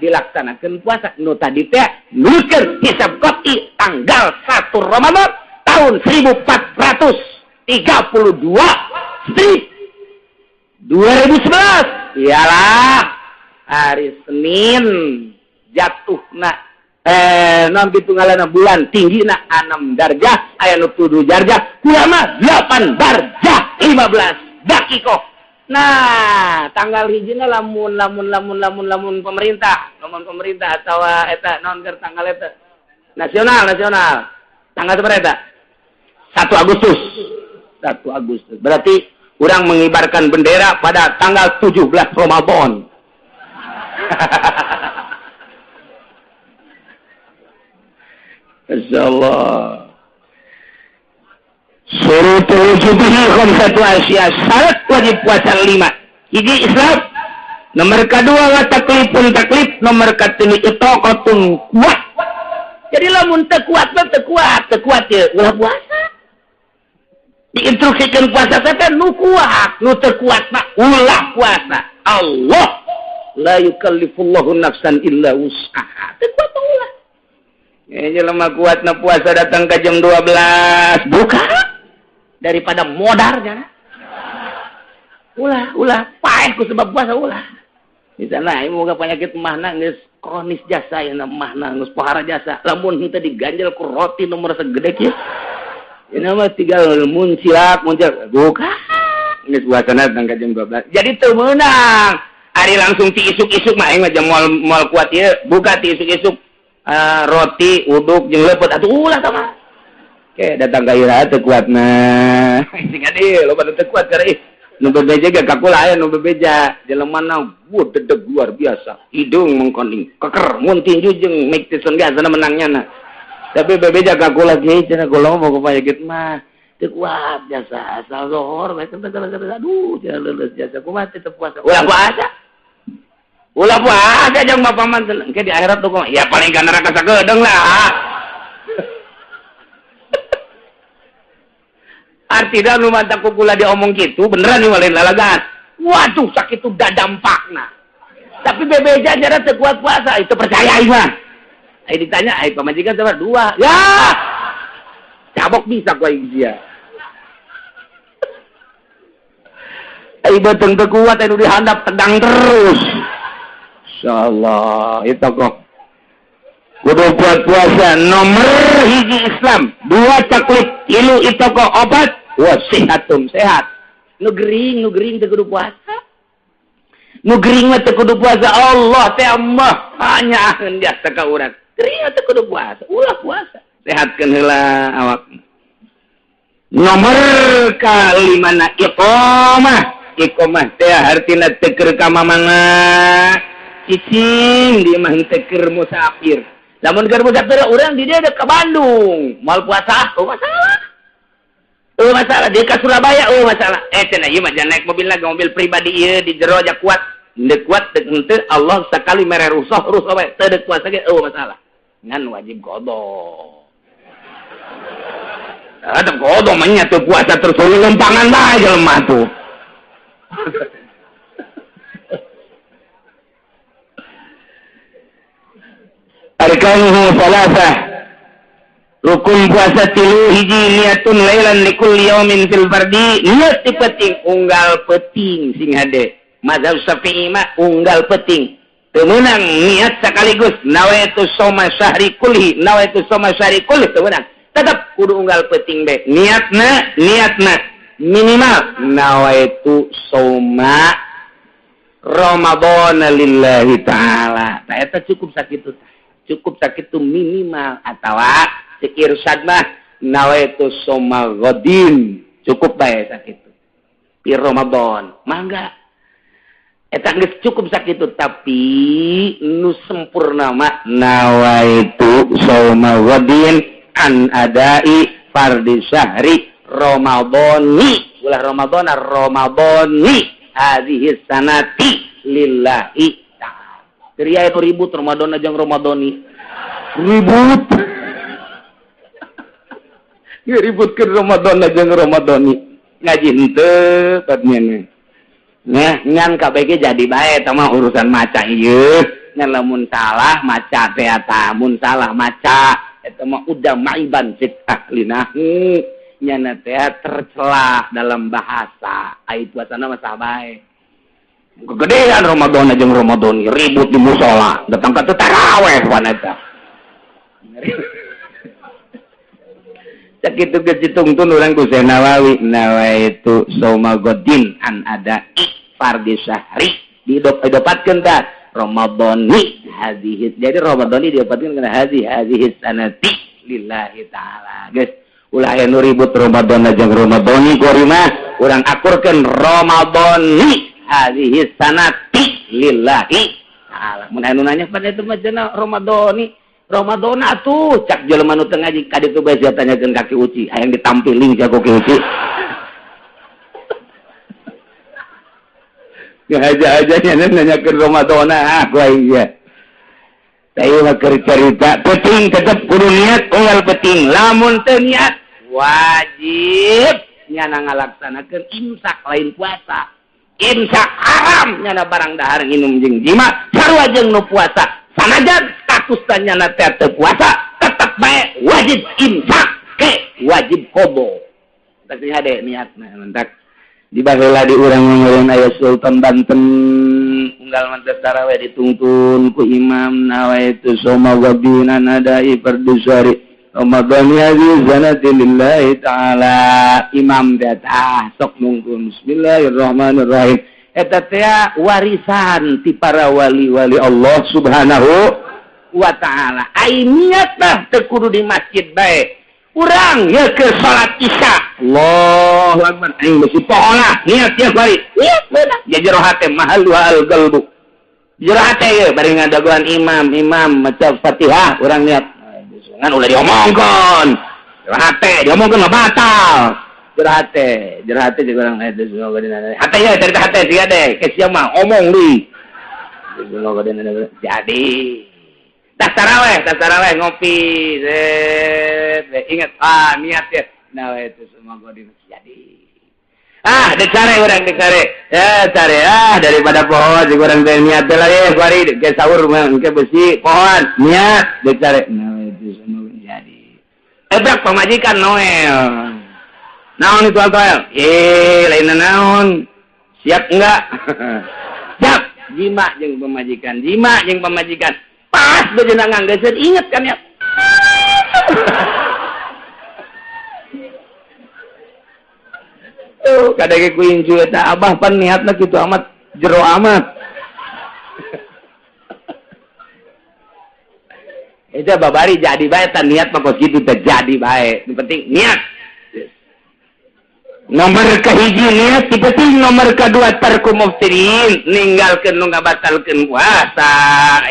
dilaksanakan puasa. Nu tadi teh nukeun hisab qat'i tanggal 1 Ramadan tahun 1432 strip 2011. Iyalah hari Senin jatuhna non pitungalana bulan tinggina 6 darjah aya nu 7 darjah kurama 8 darjah 15 dakikoh. Nah, tanggal hijina lamun lamun lamun lamun lamun pemerintah, lamun pemerintah atawa eta naon keur tanggal eta? Nasional, nasional. Tanggal sabaraha eta? 1 Agustus. 1 Agustus. Berarti urang mengibarkan bendera pada tanggal 17 Ramadan. Insyaallah. Surutul wujubihi khamsatu asya, syarat wajib puasa 5. Hiji Islam, nomor kedua wa taklifun taklif, nomor katilu itaqatun kuat. Jadi lamun teu kuat mah teu kuat, teu kuat ye ulah puasa. Diinstruksikan puasa teh nu kuat, nu teu kuat mah ulah puasa. Allah la yukallifullahu nafsan illa wus'aha. Teu kuat mah ulah. Jelema kuat na puasa datang ke jam 12 buka daripada modarnya. Ulah, ulah paeh ku sebab puasa ulah. Misalna ieu moga penyakit mahna geus kronis jasa ya mahna geus pohara jasa. Lamun henteu diganjel ku roti nomor segede kieu. Ini mah tinggal muncilak, muncilak buka. Geus puasana datang ke jam 12. Jadi teu meunang. Ari langsung ti isuk-isuk mah aing mah jam moal kuat ieu, buka ti isuk-isuk. Roti uduk jeung leupeut atuh ulah tah mah. Ke datang ka ira teu kuat mah. Sing adi loba teu kuat keur ih. Nu bebeja ge ka kula aya nu bebeja jelemana wuh dedeg luar biasa. Hidung mengkoning keker mun tinju jeung Mike Tyson ge asana menangnya na. Tapi bebeja ka kula ge cenah kula mah boga penyakit mah teu kuat jasa asal zohor bae aduh cenah leuleus jasa kumaha teu puasa. Ulah puasa. Ulah puasa jeung bapak man engke di akhirat tuh ya paling ka neraka sagedeung lah. Artinya nu mantap ku kula diomong kitu beneran nih lain lalagan. Waduh sakitu dadampakna. Tapi bebeja jara teu kuat puasa itu percaya ieu mah. Ai ditanya ai pamajikan sabar 2. Ya. Cabok bisa ku aing sia. Ai beuteung teu kuat anu dihandap tegang terus. Insyaallah itu kok. Kudu kuat puasa nomor hiji Islam, 2 taklif, 3 itu kok obat, wa sihatum sehat. Nu gering teu kudu puasa. Nu gering mah teu kudu puasa Allah teh mah hanya jasa ka urang. Gering teu kudu puasa, ulah puasa. Sehatkeun heula awak. Nomor kalimana iqamah. Iqamah teh hartina teu keur ka mamana. Cicing di mah teu keur musafir. Lamun keur musafir urang di dieu ka Bandung, moal puasa, oh masalah. Oh masalah, dia ka Surabaya, oh masalah. Cenah ieu mah jangan naik mobil lagi, mobil pribadi ieu di jero aja kuat. Henteu kuat teu henteu Allah sakali mere rusuh, rusuh bae teu deuk puasa ge oh masalah. Ngan wajib qada. Ada qada mah nya teu puasa terus lempangan bae jelema tuh. Arkanuhu salasah, rukun puasa 3 hiji niatun lailan likulli yaumin fil fardi, niat ti penting unggal penting sing hade. Mazhab Syafi'i mah unggal penting teu meunang niat sekaligus nawaitu shauma syahri kulli, nawaitu shauma syahri kulli teu meunang, tetep kudu unggal penting be niatna, niatna minimal nawaitu shauma Ramadan lillahi ta'ala. Tah eta cukup sakitu. Cukup sakitu minimal atawa cek irsyad mah nawaitu shauma ghadin cukup bae sakitu pi Ramadan mangga eta geus cukup sakitu. Tapi nu sempurna mah nawaitu shauma ghadin an adai fardhi syahri Ramadhani ulah Ramadhana Ramadhani hadhihi sanati lillahi. Ria itu ribut Ramadan aja Ramadhani. Ribut. Ya ributkeun Ramadan aja Ramadhani. Ngaji henteu patnya. Nah, ngan kabeh jadi bae eta mah urusan maca ieu. Ngan lamun salah maca teh eta, mun salah maca eta mah udah maiban cek ahli nahwu. Nyana teh tercela dalam bahasa. Ai puasana mah sah bae. Kegedean Ramadan aja Ramadan ribut di musola, datang ke taraweh wanita. Sakitu geus ditungtun urang ku Syekh Nawawi, nawaitu shauma ghadin an adai fardi syahri didopatkeun tah Ramadhani hadhihi. Jadi Ramadhani diopatkeun kana hadhihi sanati lillahi ta'ala. Geus ulah aya nu ribut Ramadhan jeung Ramadhani kuari mah urang akurkeun Ramadhani hadhihi sanati lillahi ta'ala. Mun anu nanya pada itu mah cenah Ramadhani Ramadhani atuh cak jelema nu teu ngaji ka ditu bae sia tanyakeun ka Ki Uci hayang ditampiling sia ku Ki Uci. Ngaja-aja nya nanyakeun Ramadhani ah ku aing sia. Tah mah keur carita penting tetep kudu niat unggal penting lamun teu niat wajib nyana ngalaksanakeun imsak lain puasa. Imsak haram nyana barang dahar nginum jeung jima sarua jeung nu puasa. Sanajan status nyana teh teu puasa tetep bae wajib imsak ke wajib qada. Tah hade niatna mentak dibaheula di urang ngeureun aya Sultan Banten unggal mantes tarawih dituntun ku imam nawaitu soma wabina nadai fardhu syari Ramadhani hadhihi sanati lillahi ta'ala. Imam teh ah sok nungkun bismillahirrahmanirrahim eta teh warisan ti para wali-wali Allah Subhanahu wa ta'ala. Ai niat mah teu kudu di masjid bae. Urang ya ke salat isya. Allahu akbar. Aing besi pohola niat ya bari. Niat beunang. Ya jero hate mahallu al qalbu. Jero hate ye bari ngadagoan imam, imam maca Fatihah urang niat. Ngan ulah diomongkeun. Jero hate diomongkeun mah batal. Jero hate jeung urang eta semua geuning. Hate ye cerita hate sia deh, ke sia mah omong deui. Jadi tas taraweh ngopi, set, ingat ah niat ya. Nah itu semua godin jadi. Ah, dicare urang dicare. Ya care ah daripada pohon jeung urang teh niat teh lagi bari ke sahur mah engke besi pohon niat dicare. Nah itu semua jadi. Ebrak pamajikan Noel. Naon itu Noel? Eh, lain naon. Siap enggak? Siap. Jima jeung pamajikan, jima jeung pamajikan. Pas bejenang nganggeseun inget kan ya. Tuh kadang ku incu eta abah pan niatna kitu amat jero amat. Eta babari jadi bae tan niat mah kos kitu teh jadi bae. Nu penting niat. Nomor kahiji niat, ti penting nomor kadua tarku muftirin, ninggalkeun nu ngabatalkeun puasa.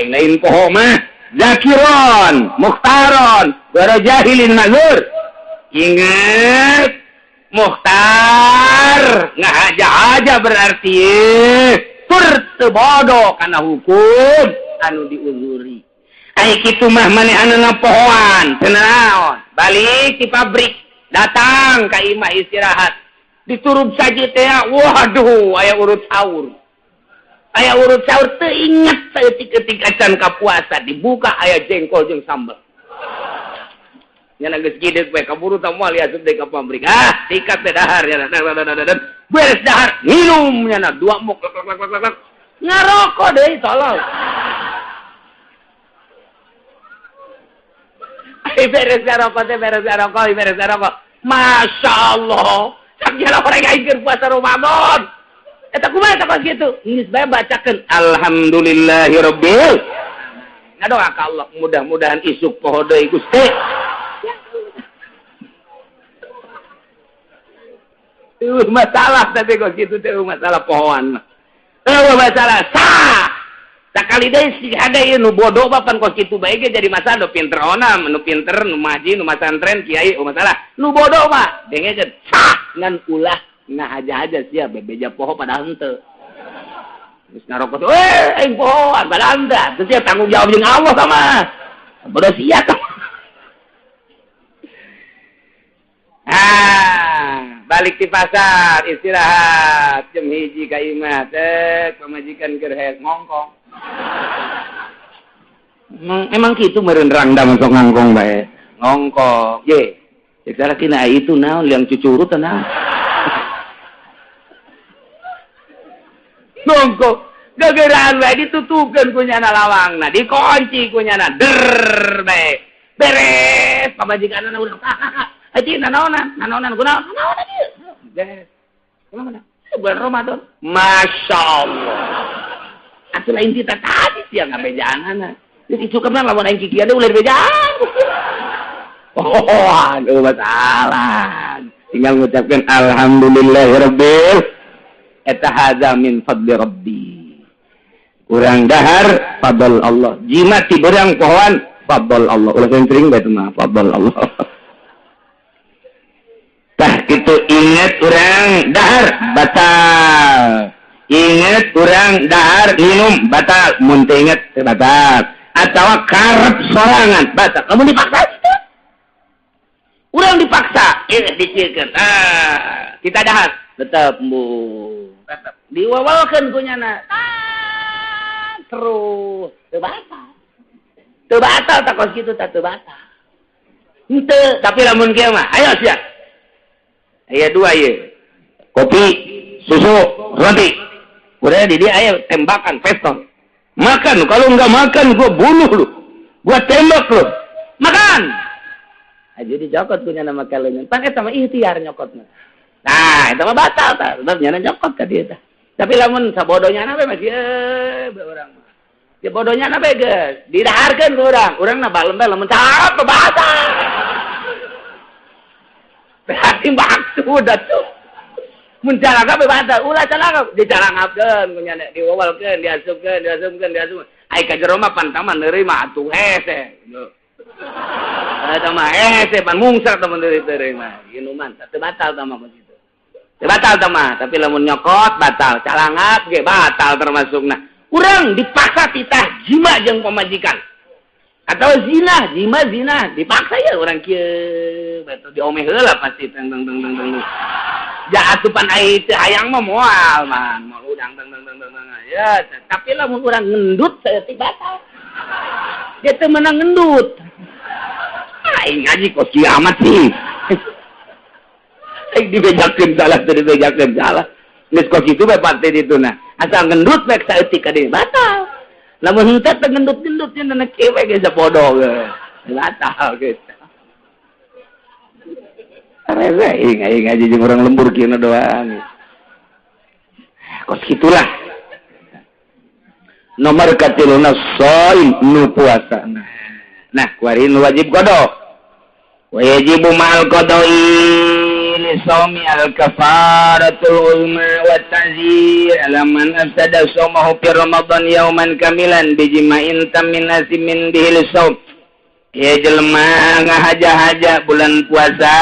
Aing lain poho mah. Zakiron, mukhtaron, wa jahilin ma'zur. Ingat mukhtar ngahaja-haja berarti tur teu bodoh kana hukum anu diuzuri. Ai kitu mah manehanna pohoan, teu naon. Balik ti pabrik, datang ka imah istirahat. Diturub saja teh, waduh, aya urut sahur. Aya urut sahur teu inget saeutik-eutik acan ka puasa, dibuka aya jengkol jeung sambel. Nyana geus gideuk we kaburu tah moal asup deui ka pabrik. Ah, sikat teh dahar nyana. Beres dahar, minum nyana dua mok lak lak lak lak. Ngarokok deui tolol. Ai beres ngarokok teh beres ngarokok, beres ngarokok. Masya Allah. Cak jalan orang aing keur puasa Ramadan. Eta kumaha eta kos kitu? Geus bae bacakeun alhamdulillahirabbil. Ngadoa ka Allah mudah-mudahan isuk poho deui Gusti. Masalah tapi kos kitu teh masalah pohoan mah. Eueuh masalah sah. Sakali deui si hade ieu nu bodoh mah pan kos kitu bae ge jadi masalah nu pinter ona, nu pinter, nu maji, nu masantren, kiai, oh masalah. Nu bodoh mah dengekeun sah ngan ulah ngahaja-haja sia bebeja poho padahal henteu. Geus ngarokok teh, aing pohoan padahal henteu. Teu sia tanggung jawab jeung Allah sama. Bodoh sia tah. Ah, balik di pasar istirahat jam 1 ka imah teh pamajikan keur hees ngongkong. Emang kitu meureun rangda masuk ngangkong bae. Ngongkong. Ye. Cek salakina itu naon liang cucurut naon. Ngongkong. Gegeraan bae ditutupkeun ku nyana lawangna, dikunci ku nyana. Der bae. Beres pamajikanna udah. Aji nanaonan, nanaonan kunaon? Nanaonan ieu. Beres. Kumaha mana? bulan Ramadan. Masya Allah. Atuh lain kita tadi sia ngabejaanana. Geus isukeun lamun aing kikieu deui ulah dibejaan. Oh, aduh masalah. Tinggal ngucapkeun alhamdulillahirabbil eta hadza min fadli rabbi. Urang dahar fadl Allah. Jima ti beurang pohoan fadl Allah. Ulah sering bae mah fadl Allah. Tah kitu inget urang dahar batal. Inget urang dahar minum batal. Mun teu inget teu batal. Atawa karep sorangan batal. Lamun dipaksa kitu. Urang dipaksa, dicikeun. Ah, kita dahar tetep embung. Tetep diwawalkeun ku nyana. Terus teu batal. Teu batal tak kos kitu tah teu batal. Henteu, tapi lamun kieu mah ayo sia. Aya dua ieu. Kopi, susu, roti. Udah di dia aya tembakan pistol. Makan, kalau enggak makan gua bunuh lu. Gua tembak lu. Makan. Jadi jokot punya nama kalian. Pan eta mah ikhtiar nyokotna. Nah, eta mah batal tah. Sebab nyana nyokot ka dieu tah. Tapi lamun sabodonya na we mah kieu urang mah. Ya bodohnya na we geus didaharkeun ku urang. Urang na balem bae lamun cap batal. Berarti maksud atuh. Mun calangap we batal, ulah calangap dicalangapkeun ku nyana diwawalkeun, diasupkeun, diasupkeun, diasupkeun. Ai ka jero mah pan taman neurima atuh hese. Eta mah hese pan mungsar teman deui mah. Minuman teu batal tah mah kitu. Teu batal tah mah, tapi lamun nyokot batal, calangap ge batal termasukna. Urang dipaksa titah jima jeung pamajikan. Atau zina, jima zina, dipaksa ya urang kieu, betul diomeh heula pasti teng teng teng teng teng. Ja atupan ai teu hayang mah moal man, moal udang teng teng teng teng. Ya, tapi lamun urang ngendut saeutik batal. Dia teu meunang ngendut. Aing ngaji kok kiamat sih. Aing dibejakeun salah teu dibejakeun salah. Geus kos kitu bae pasti ditu nah. Asal ngendut bae saeutik ka dieu batal. Lamun henteu teu ngendut-ngendut nya na kieu we geus bodoh ge. Batal geus. Rese aing aing ngaji jeung urang lembur kieu doang. Kos kitulah. Nomor katiluna shaim nu puasa. Nah, kuari nu wajib qada. Wa yajibu ma'al qada'i li shaumi al-kafaratul uzma wa ta'zir ala man afsada shaumahu fi Ramadan yauman kamilan bijima'in tamin asimin bihi lishaum. Ya jelema ngahaja-haja bulan puasa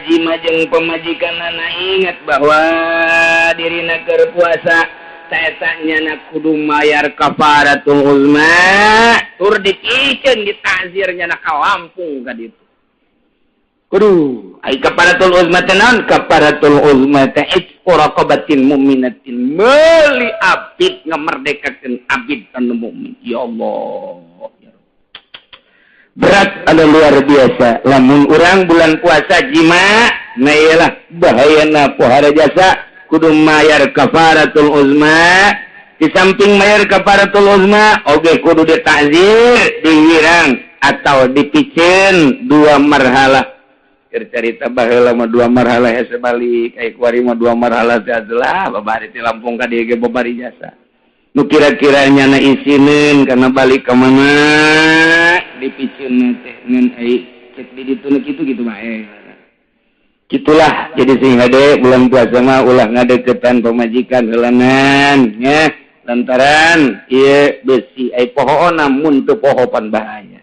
jima jeung pamajikanana ingat bahwa dirina keur puasa taeta nyana kudu mayar kafaratul uzma tur dipikeun ditazir nyana ka Lampung ka ditu. Kudu ai kafaratul uzma teh naon? Kafaratul uzma teh itqu raqabatin mu'minatin, meuli abid ngamerdekakeun abid anu mukmin. Ya Allah. Berat ada luar biasa. Lamun urang bulan puasa jima, nah iyalah bahayana pohara jasa kudu mayar kafaratul uzma. Di samping mayar kafaratul uzma, oge kudu ditazir, dihirang atau dipicen dua marhalah. Keur carita baheula mah dua marhalah hese balik, ai kuari mah dua marhalah teh adalah babari ti Lampung ka dieu ge babari jasa. Nu kira-kira nyana isineun kana balik ka mana dipicen teh ngan ai cek di ditu nu kitu kitu mah Gitulah jadi sing hade bulan puasa mah ulah ngadeukeutan pamajikan heulanan nya lantaran ieu besi ai pohoona mun teu poho pan bahaya.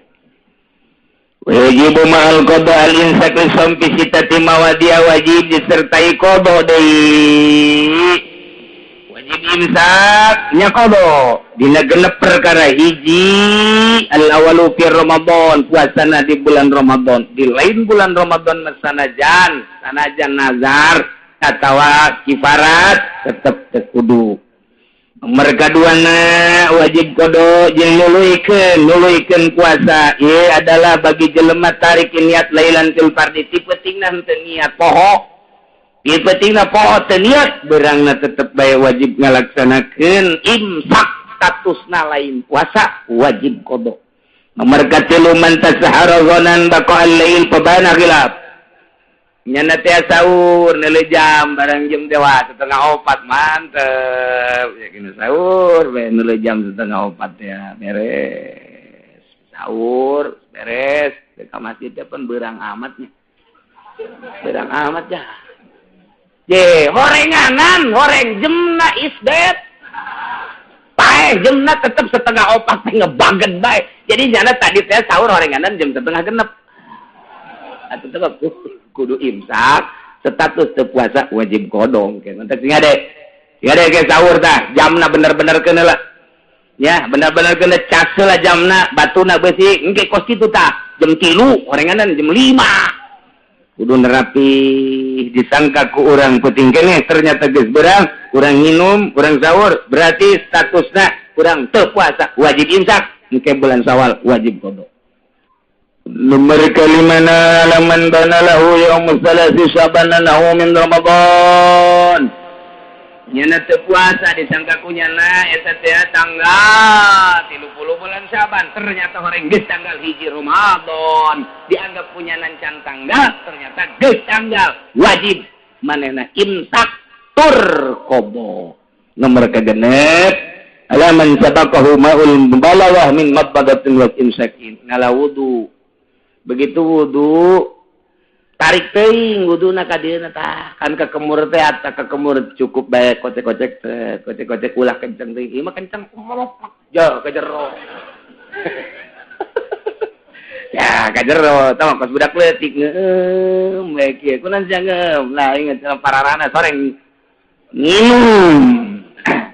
Wajib ma'al qada al-insak li fi sitati mawadi'a wajib disertai qada deui. Wajib imsak nya qada dina genep perkara hiji al-awalu fi Ramadan puasana di bulan Ramadan di lain bulan Ramadan sanajan sanajan nazar atawa kifarat tetep teu kudu. Nomor kaduana wajib qada jeung nuluykeun puasa ieu adalah bagi jelema tarik niat lailatul fardi ti peutingna henteu niat poho. Ti peutingna poho teu niat beurangna tetep bae wajib ngalaksanakeun imsak statusna lain puasa wajib qada. Nomor katilu man tasahara ghanan baqa al-lail fabana khilaf. Nyana teh sahur neuleuh jam barang jam teh wah 3:30 mantep. Ya kena sahur bae neuleuh jam 3:30 ya beres. Sahur beres ka masjid teh pun beurang amat nya. Beurang amat ya. Ye, horenganan, horeng jemna isdet. Paeh jemna tetep 3:30 teh ngebaget bae. Jadi nyana tadi teh sahur horenganan jam 5:30. Atuh tetep kudu imsak, status teu puasa wajib kodong. Mantap sing ade. Sing ade ke sahur tah, jamna bener-bener keuna lah. Ya, bener-bener keuna cas lah jamna, batuna beusi engke kos kitu tah. Jam 3, horenganan jam 5. Kudu nerapi disangka ku urang penting keneh ternyata geus beurang, urang nginum, urang sahur, berarti statusna urang teu puasa, wajib imsak, engke bulan Syawal wajib qada. Nomor kalimana laman bana lahu yaum salasi syabana lahu min Ramadan. Nyana teu puasa disangka ku nyana eta teh tanggal 30 bulan Syaban, ternyata horeng geus tanggal 1 Ramadan, dianggap punya can tanggal, ternyata geus tanggal wajib manehna imsak tur qada. Nomor kagenep alaman sabaqahu ma'ul mubalawah min mabadatin wa imsakin. Ngala wudu. Begitu wudu tarik teuing wuduna ka dieuna tah kan kekemur teh ata kekemur cukup bae kocek-kocek teh kocek-kocek ulah kenceng teuing ieu mah kenceng ja ka jero ya ka jero tah kos budak leutik ngeum bae kieu kunaon sia ngeum lah inget pararana soreng nginum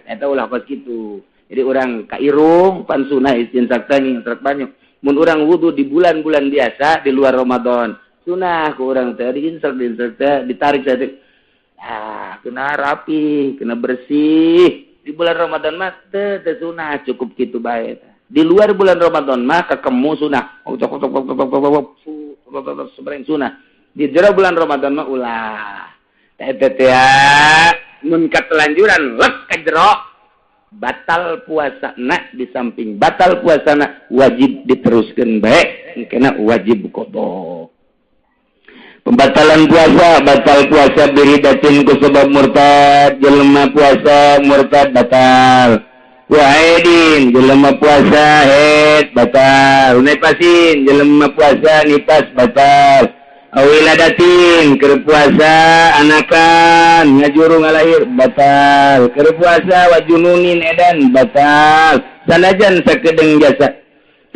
eta ulah kos kitu. Jadi urang ka irung pan sunah istinsak teh ngintrek banyak. Mun urang wudu di bulan-bulan biasa di luar Ramadan sunah ku urang teh diinsek teh ditarik teh ah kena rapi kena bersih. Di bulan Ramadan mah teu sunah cukup kitu bae. Di luar bulan Ramadan mah kekemu sunah sebreng sunah. Di jero bulan Ramadan mah ulah teh teh mun katelanjuran lek ka jero batal puasa nak. Di samping batal puasa nak wajib diteruskan baik kena wajib qada. Pembatalan puasa, batal puasa biridatin ku sebab murtad, jelema puasa murtad batal. Waidin jelema puasa haid batal. Nipasin jelema puasa nipas batal. Awiladatin keur puasa anakan ngajuru ngalahir batal. Keur puasa wajununin edan batal. Sanajan sakedeung jasa.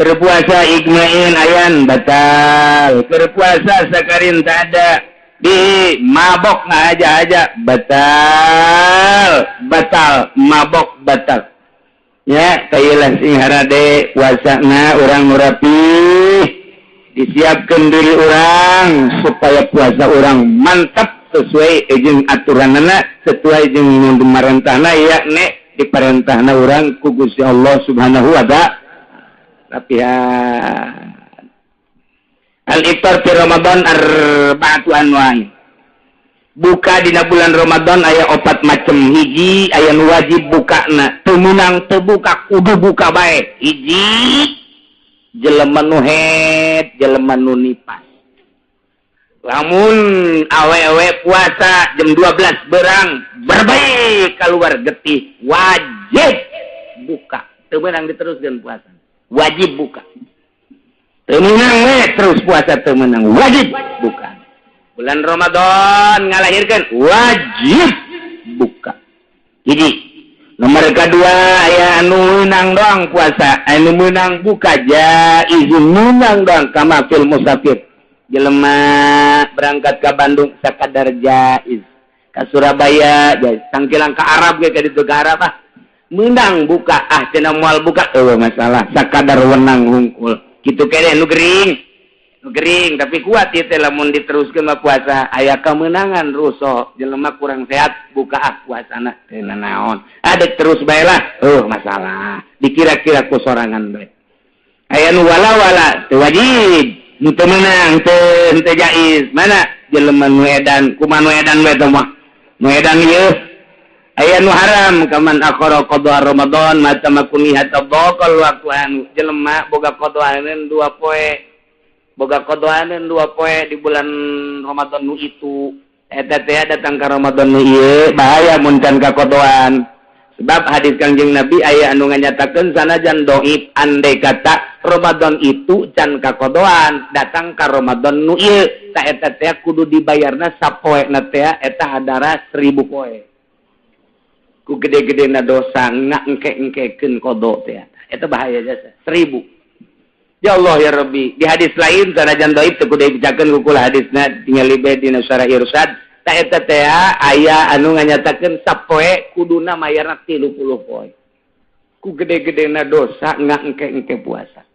Keur puasa igmain ayan batal. Keur puasa sakarin tak ada di mabok ngaja-aja batal. Batal mabok batal. Ya kayelah sing harade puasana urang nu rapih. Disiapkan diri orang supaya puasa orang mantap sesuai jeung aturanana, sesuai jeung pamarentahna, yakni diparentahna urang ku Gusti Allah Subhanahu wa ta'ala. Rapihan. Al-iftar fi Ramadan arba'atu anwa'in. Buka dina bulan Ramadan aya 4 macam. Hiji aya nu wajib bukana, teu meunang teu buka kudu buka bae. Hiji jelema nu haid, jelema nu nipas. Lamun awewe puasa jam 12 berang berbaik keluar getih wajib buka. Teu meunang diteruskeun puasa. Wajib buka. Teu meunang we terus puasa teu meunang, wajib buka. Bulan Ramadan ngalahirkeun wajib buka. Jadi nomor kedua aya anu meunang doang puasa, anu meunang buka jaiz meunang doang kama fil musafir. Jelema berangkat ke Bandung sakadar jaiz, ka Surabaya jaiz, tangkilang ka Arab ge ka ditu ka Arab ah meunang buka ah cenah moal buka eueuh masalah sakadar wenang hungkul. Kitu keneh nu gering. Nu gering tapi kuat ieu teh lamun diteruskeun mah puasa aya kemenangan rusuh jelema kurang sehat buka ah puasana teu nanaon adek terus bae lah masalah dikira-kira ku sorangan bae aya nu wala-wala teu wajib nu teu meunang teu jaiz mana jelema nu edan kumaha nu edan bae teh mah nu edan ieu aya nu haram kaman akhara qada Ramadan mata makuni hatta baqal waktu anu jelema boga qadaaneun 2 poe. Boga kodoaneun 2 poe di bulan Ramadan nu itu. Eta teh datang ka Ramadan nu ieu bahaya mun can kakodoan. Sebab hadis Kangjeng Nabi aya anu nganyatakeun sanajan dhaif andai kata Ramadan itu can kakodoan datang ka Ramadan nu ieu ta eta teh kudu dibayarna sapoena teh eta hadara 1000 poe. Ku gede-gedena dosa ngangke-engkekeun kodo teh eta bahaya jasa 1000. Ya Allah ya Rabbi, di hadis lain sanajan dhaif teu kudu dibacakeun ku kula hadisna tingali bae dina Syarah Irsyad ta eta teh aya anu nganyatakeun sapoe kuduna mayarna 30 poe. Ku gede-gedena dosa ngangke-engke puasa.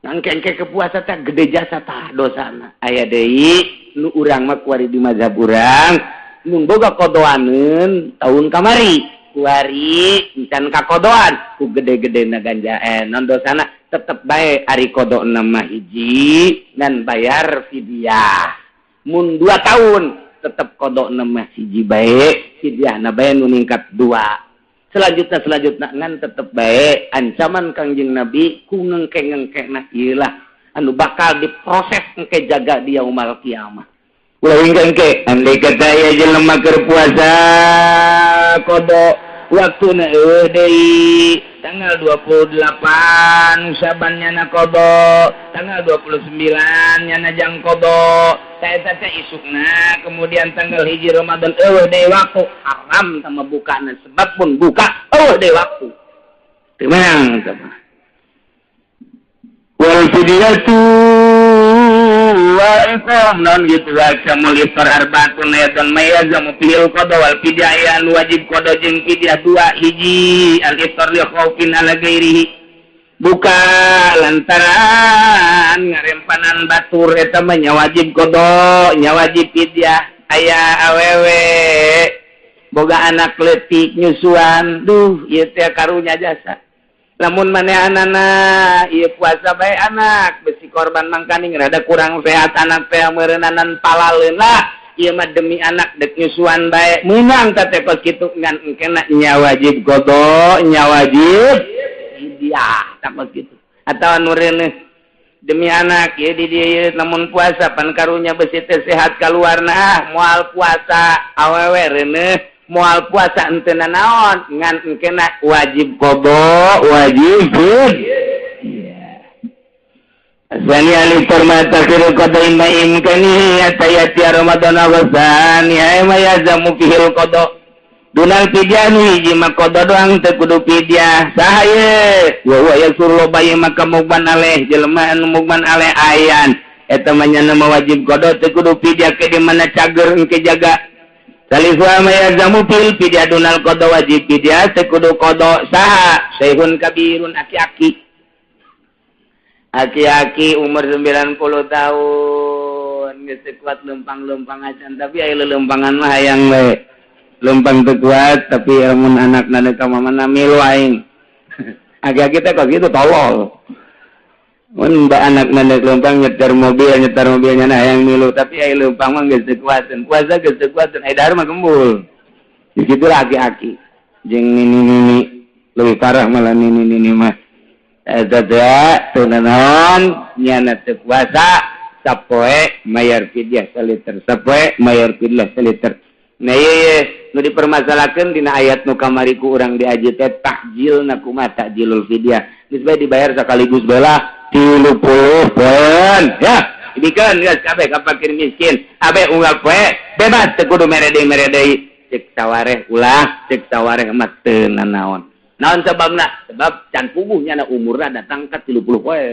Ngangke-engke ke puasa teh gede jasa tah dosana. Aya deui nu urang mah kuari di mazhab urang mun boga kodoaneun tahun kamari kuari encan kakodoan ku gede-gedena ganja non dosana tetep bae ari kodona mah hiji dan bayar fidyah. Mun 2 tahun tetep kodona mah hiji bae fidyahna bae nu ningkat 2. Selanjutna ngan tetep bae ancaman Kangjeng Nabi ku ngengke-ngengkena ieu lah anu bakal diproses engke jaga di yaumul kiamah. Ulah engke andai kata ya jelema keur puasa kodo waktuna eueuh deui tanggal 28 Syaban nyana kodo, tanggal 29 nyana jang kodo, ta eta teh isukna kemudian tanggal 1 Ramadan eueuh deui waktu haram sama bukana sebab pun buka eueuh deui waktu. Teu meunang teh mah. Wal fidyatu wa iqam non gitu wa iftar arbaatun ayatan mayazamu fil qada wal fidyah wajib qada jeung fidyah 2 hiji al iftar li khaufin ala ghairihi buka lantaran ngarempanan batur eta mah nya wajib qada nya wajib fidyah. Aya awewe boga anak leutik nyusuan duh ieu teh karunya jasa lamun manehanana ieu puasa bae anak besi korban mangkaning rada kurang sehat anak teh meureunnanan palaleun lah ieu mah demi anak dek nyusuan bae meunang teh kos kitu ngan engkena nya wajib qada nya wajib fidyah tah kos kitu atawa nu reuneuh demi anak ieu di dieu lamun puasa pan karunya besi teh sehat kaluarna moal puasa awewe reuneuh moal puasa henteu nanaon ngan engkena wajib qada wajib fidyah. Asani alifar ma takhiru qada imma imkani atayati Ramadan wasani ay ma yazamu fihil qada dunal fidyah nu hiji mah qada doang teu kudu fidyah saha ye wa huwa yasurlu bayi maka mugman aleh jelema anu mugman aleh ayan eta mah nya mah wajib qada teu kudu fidyah ke di mana cager engke jaga. Salisu ma yazamu fil fidyah dunal qada wajib fidyah teu kudu qada saha syekhun kabirun aki-aki. Aki-aki umur 90 tahun geus teu kuat lempang-lempang acan tapi aya lelempangan mah hayang we. Lempang teu kuat tapi lamun anakna deuk ka mamana milu aing. Aki-aki teh kos kitu tolol. Mun ba anakna deuk lempang nyetir mobil nyana hayang milu tapi aya lempang mah geus teu kuateun. Puasa geus teu kuateun aya dahar mah gembul. Digitulah aki-aki jeung nini-nini leuwih parah malah nini-nini mah. Eta teh teu nanaon nyana teu puasa sapoe mayar fidyah saliter sapoe mayar fidyah saliter. Nah ieu nu dipermasalahkeun dina ayat nu kamari ku urang diaji teh takjilna kumaha takjilul fidyah geus bae dibayar sakaligus bae 30 poeun ya dibikeun geus kabeh ka fakir miskin abe unggal poe bebas teu kudu mere deui cek sawareh ulah cek sawareh mah teu nanaon. Naon sebabna? Sebab can puguh nyana umurna datang ka 30 poe.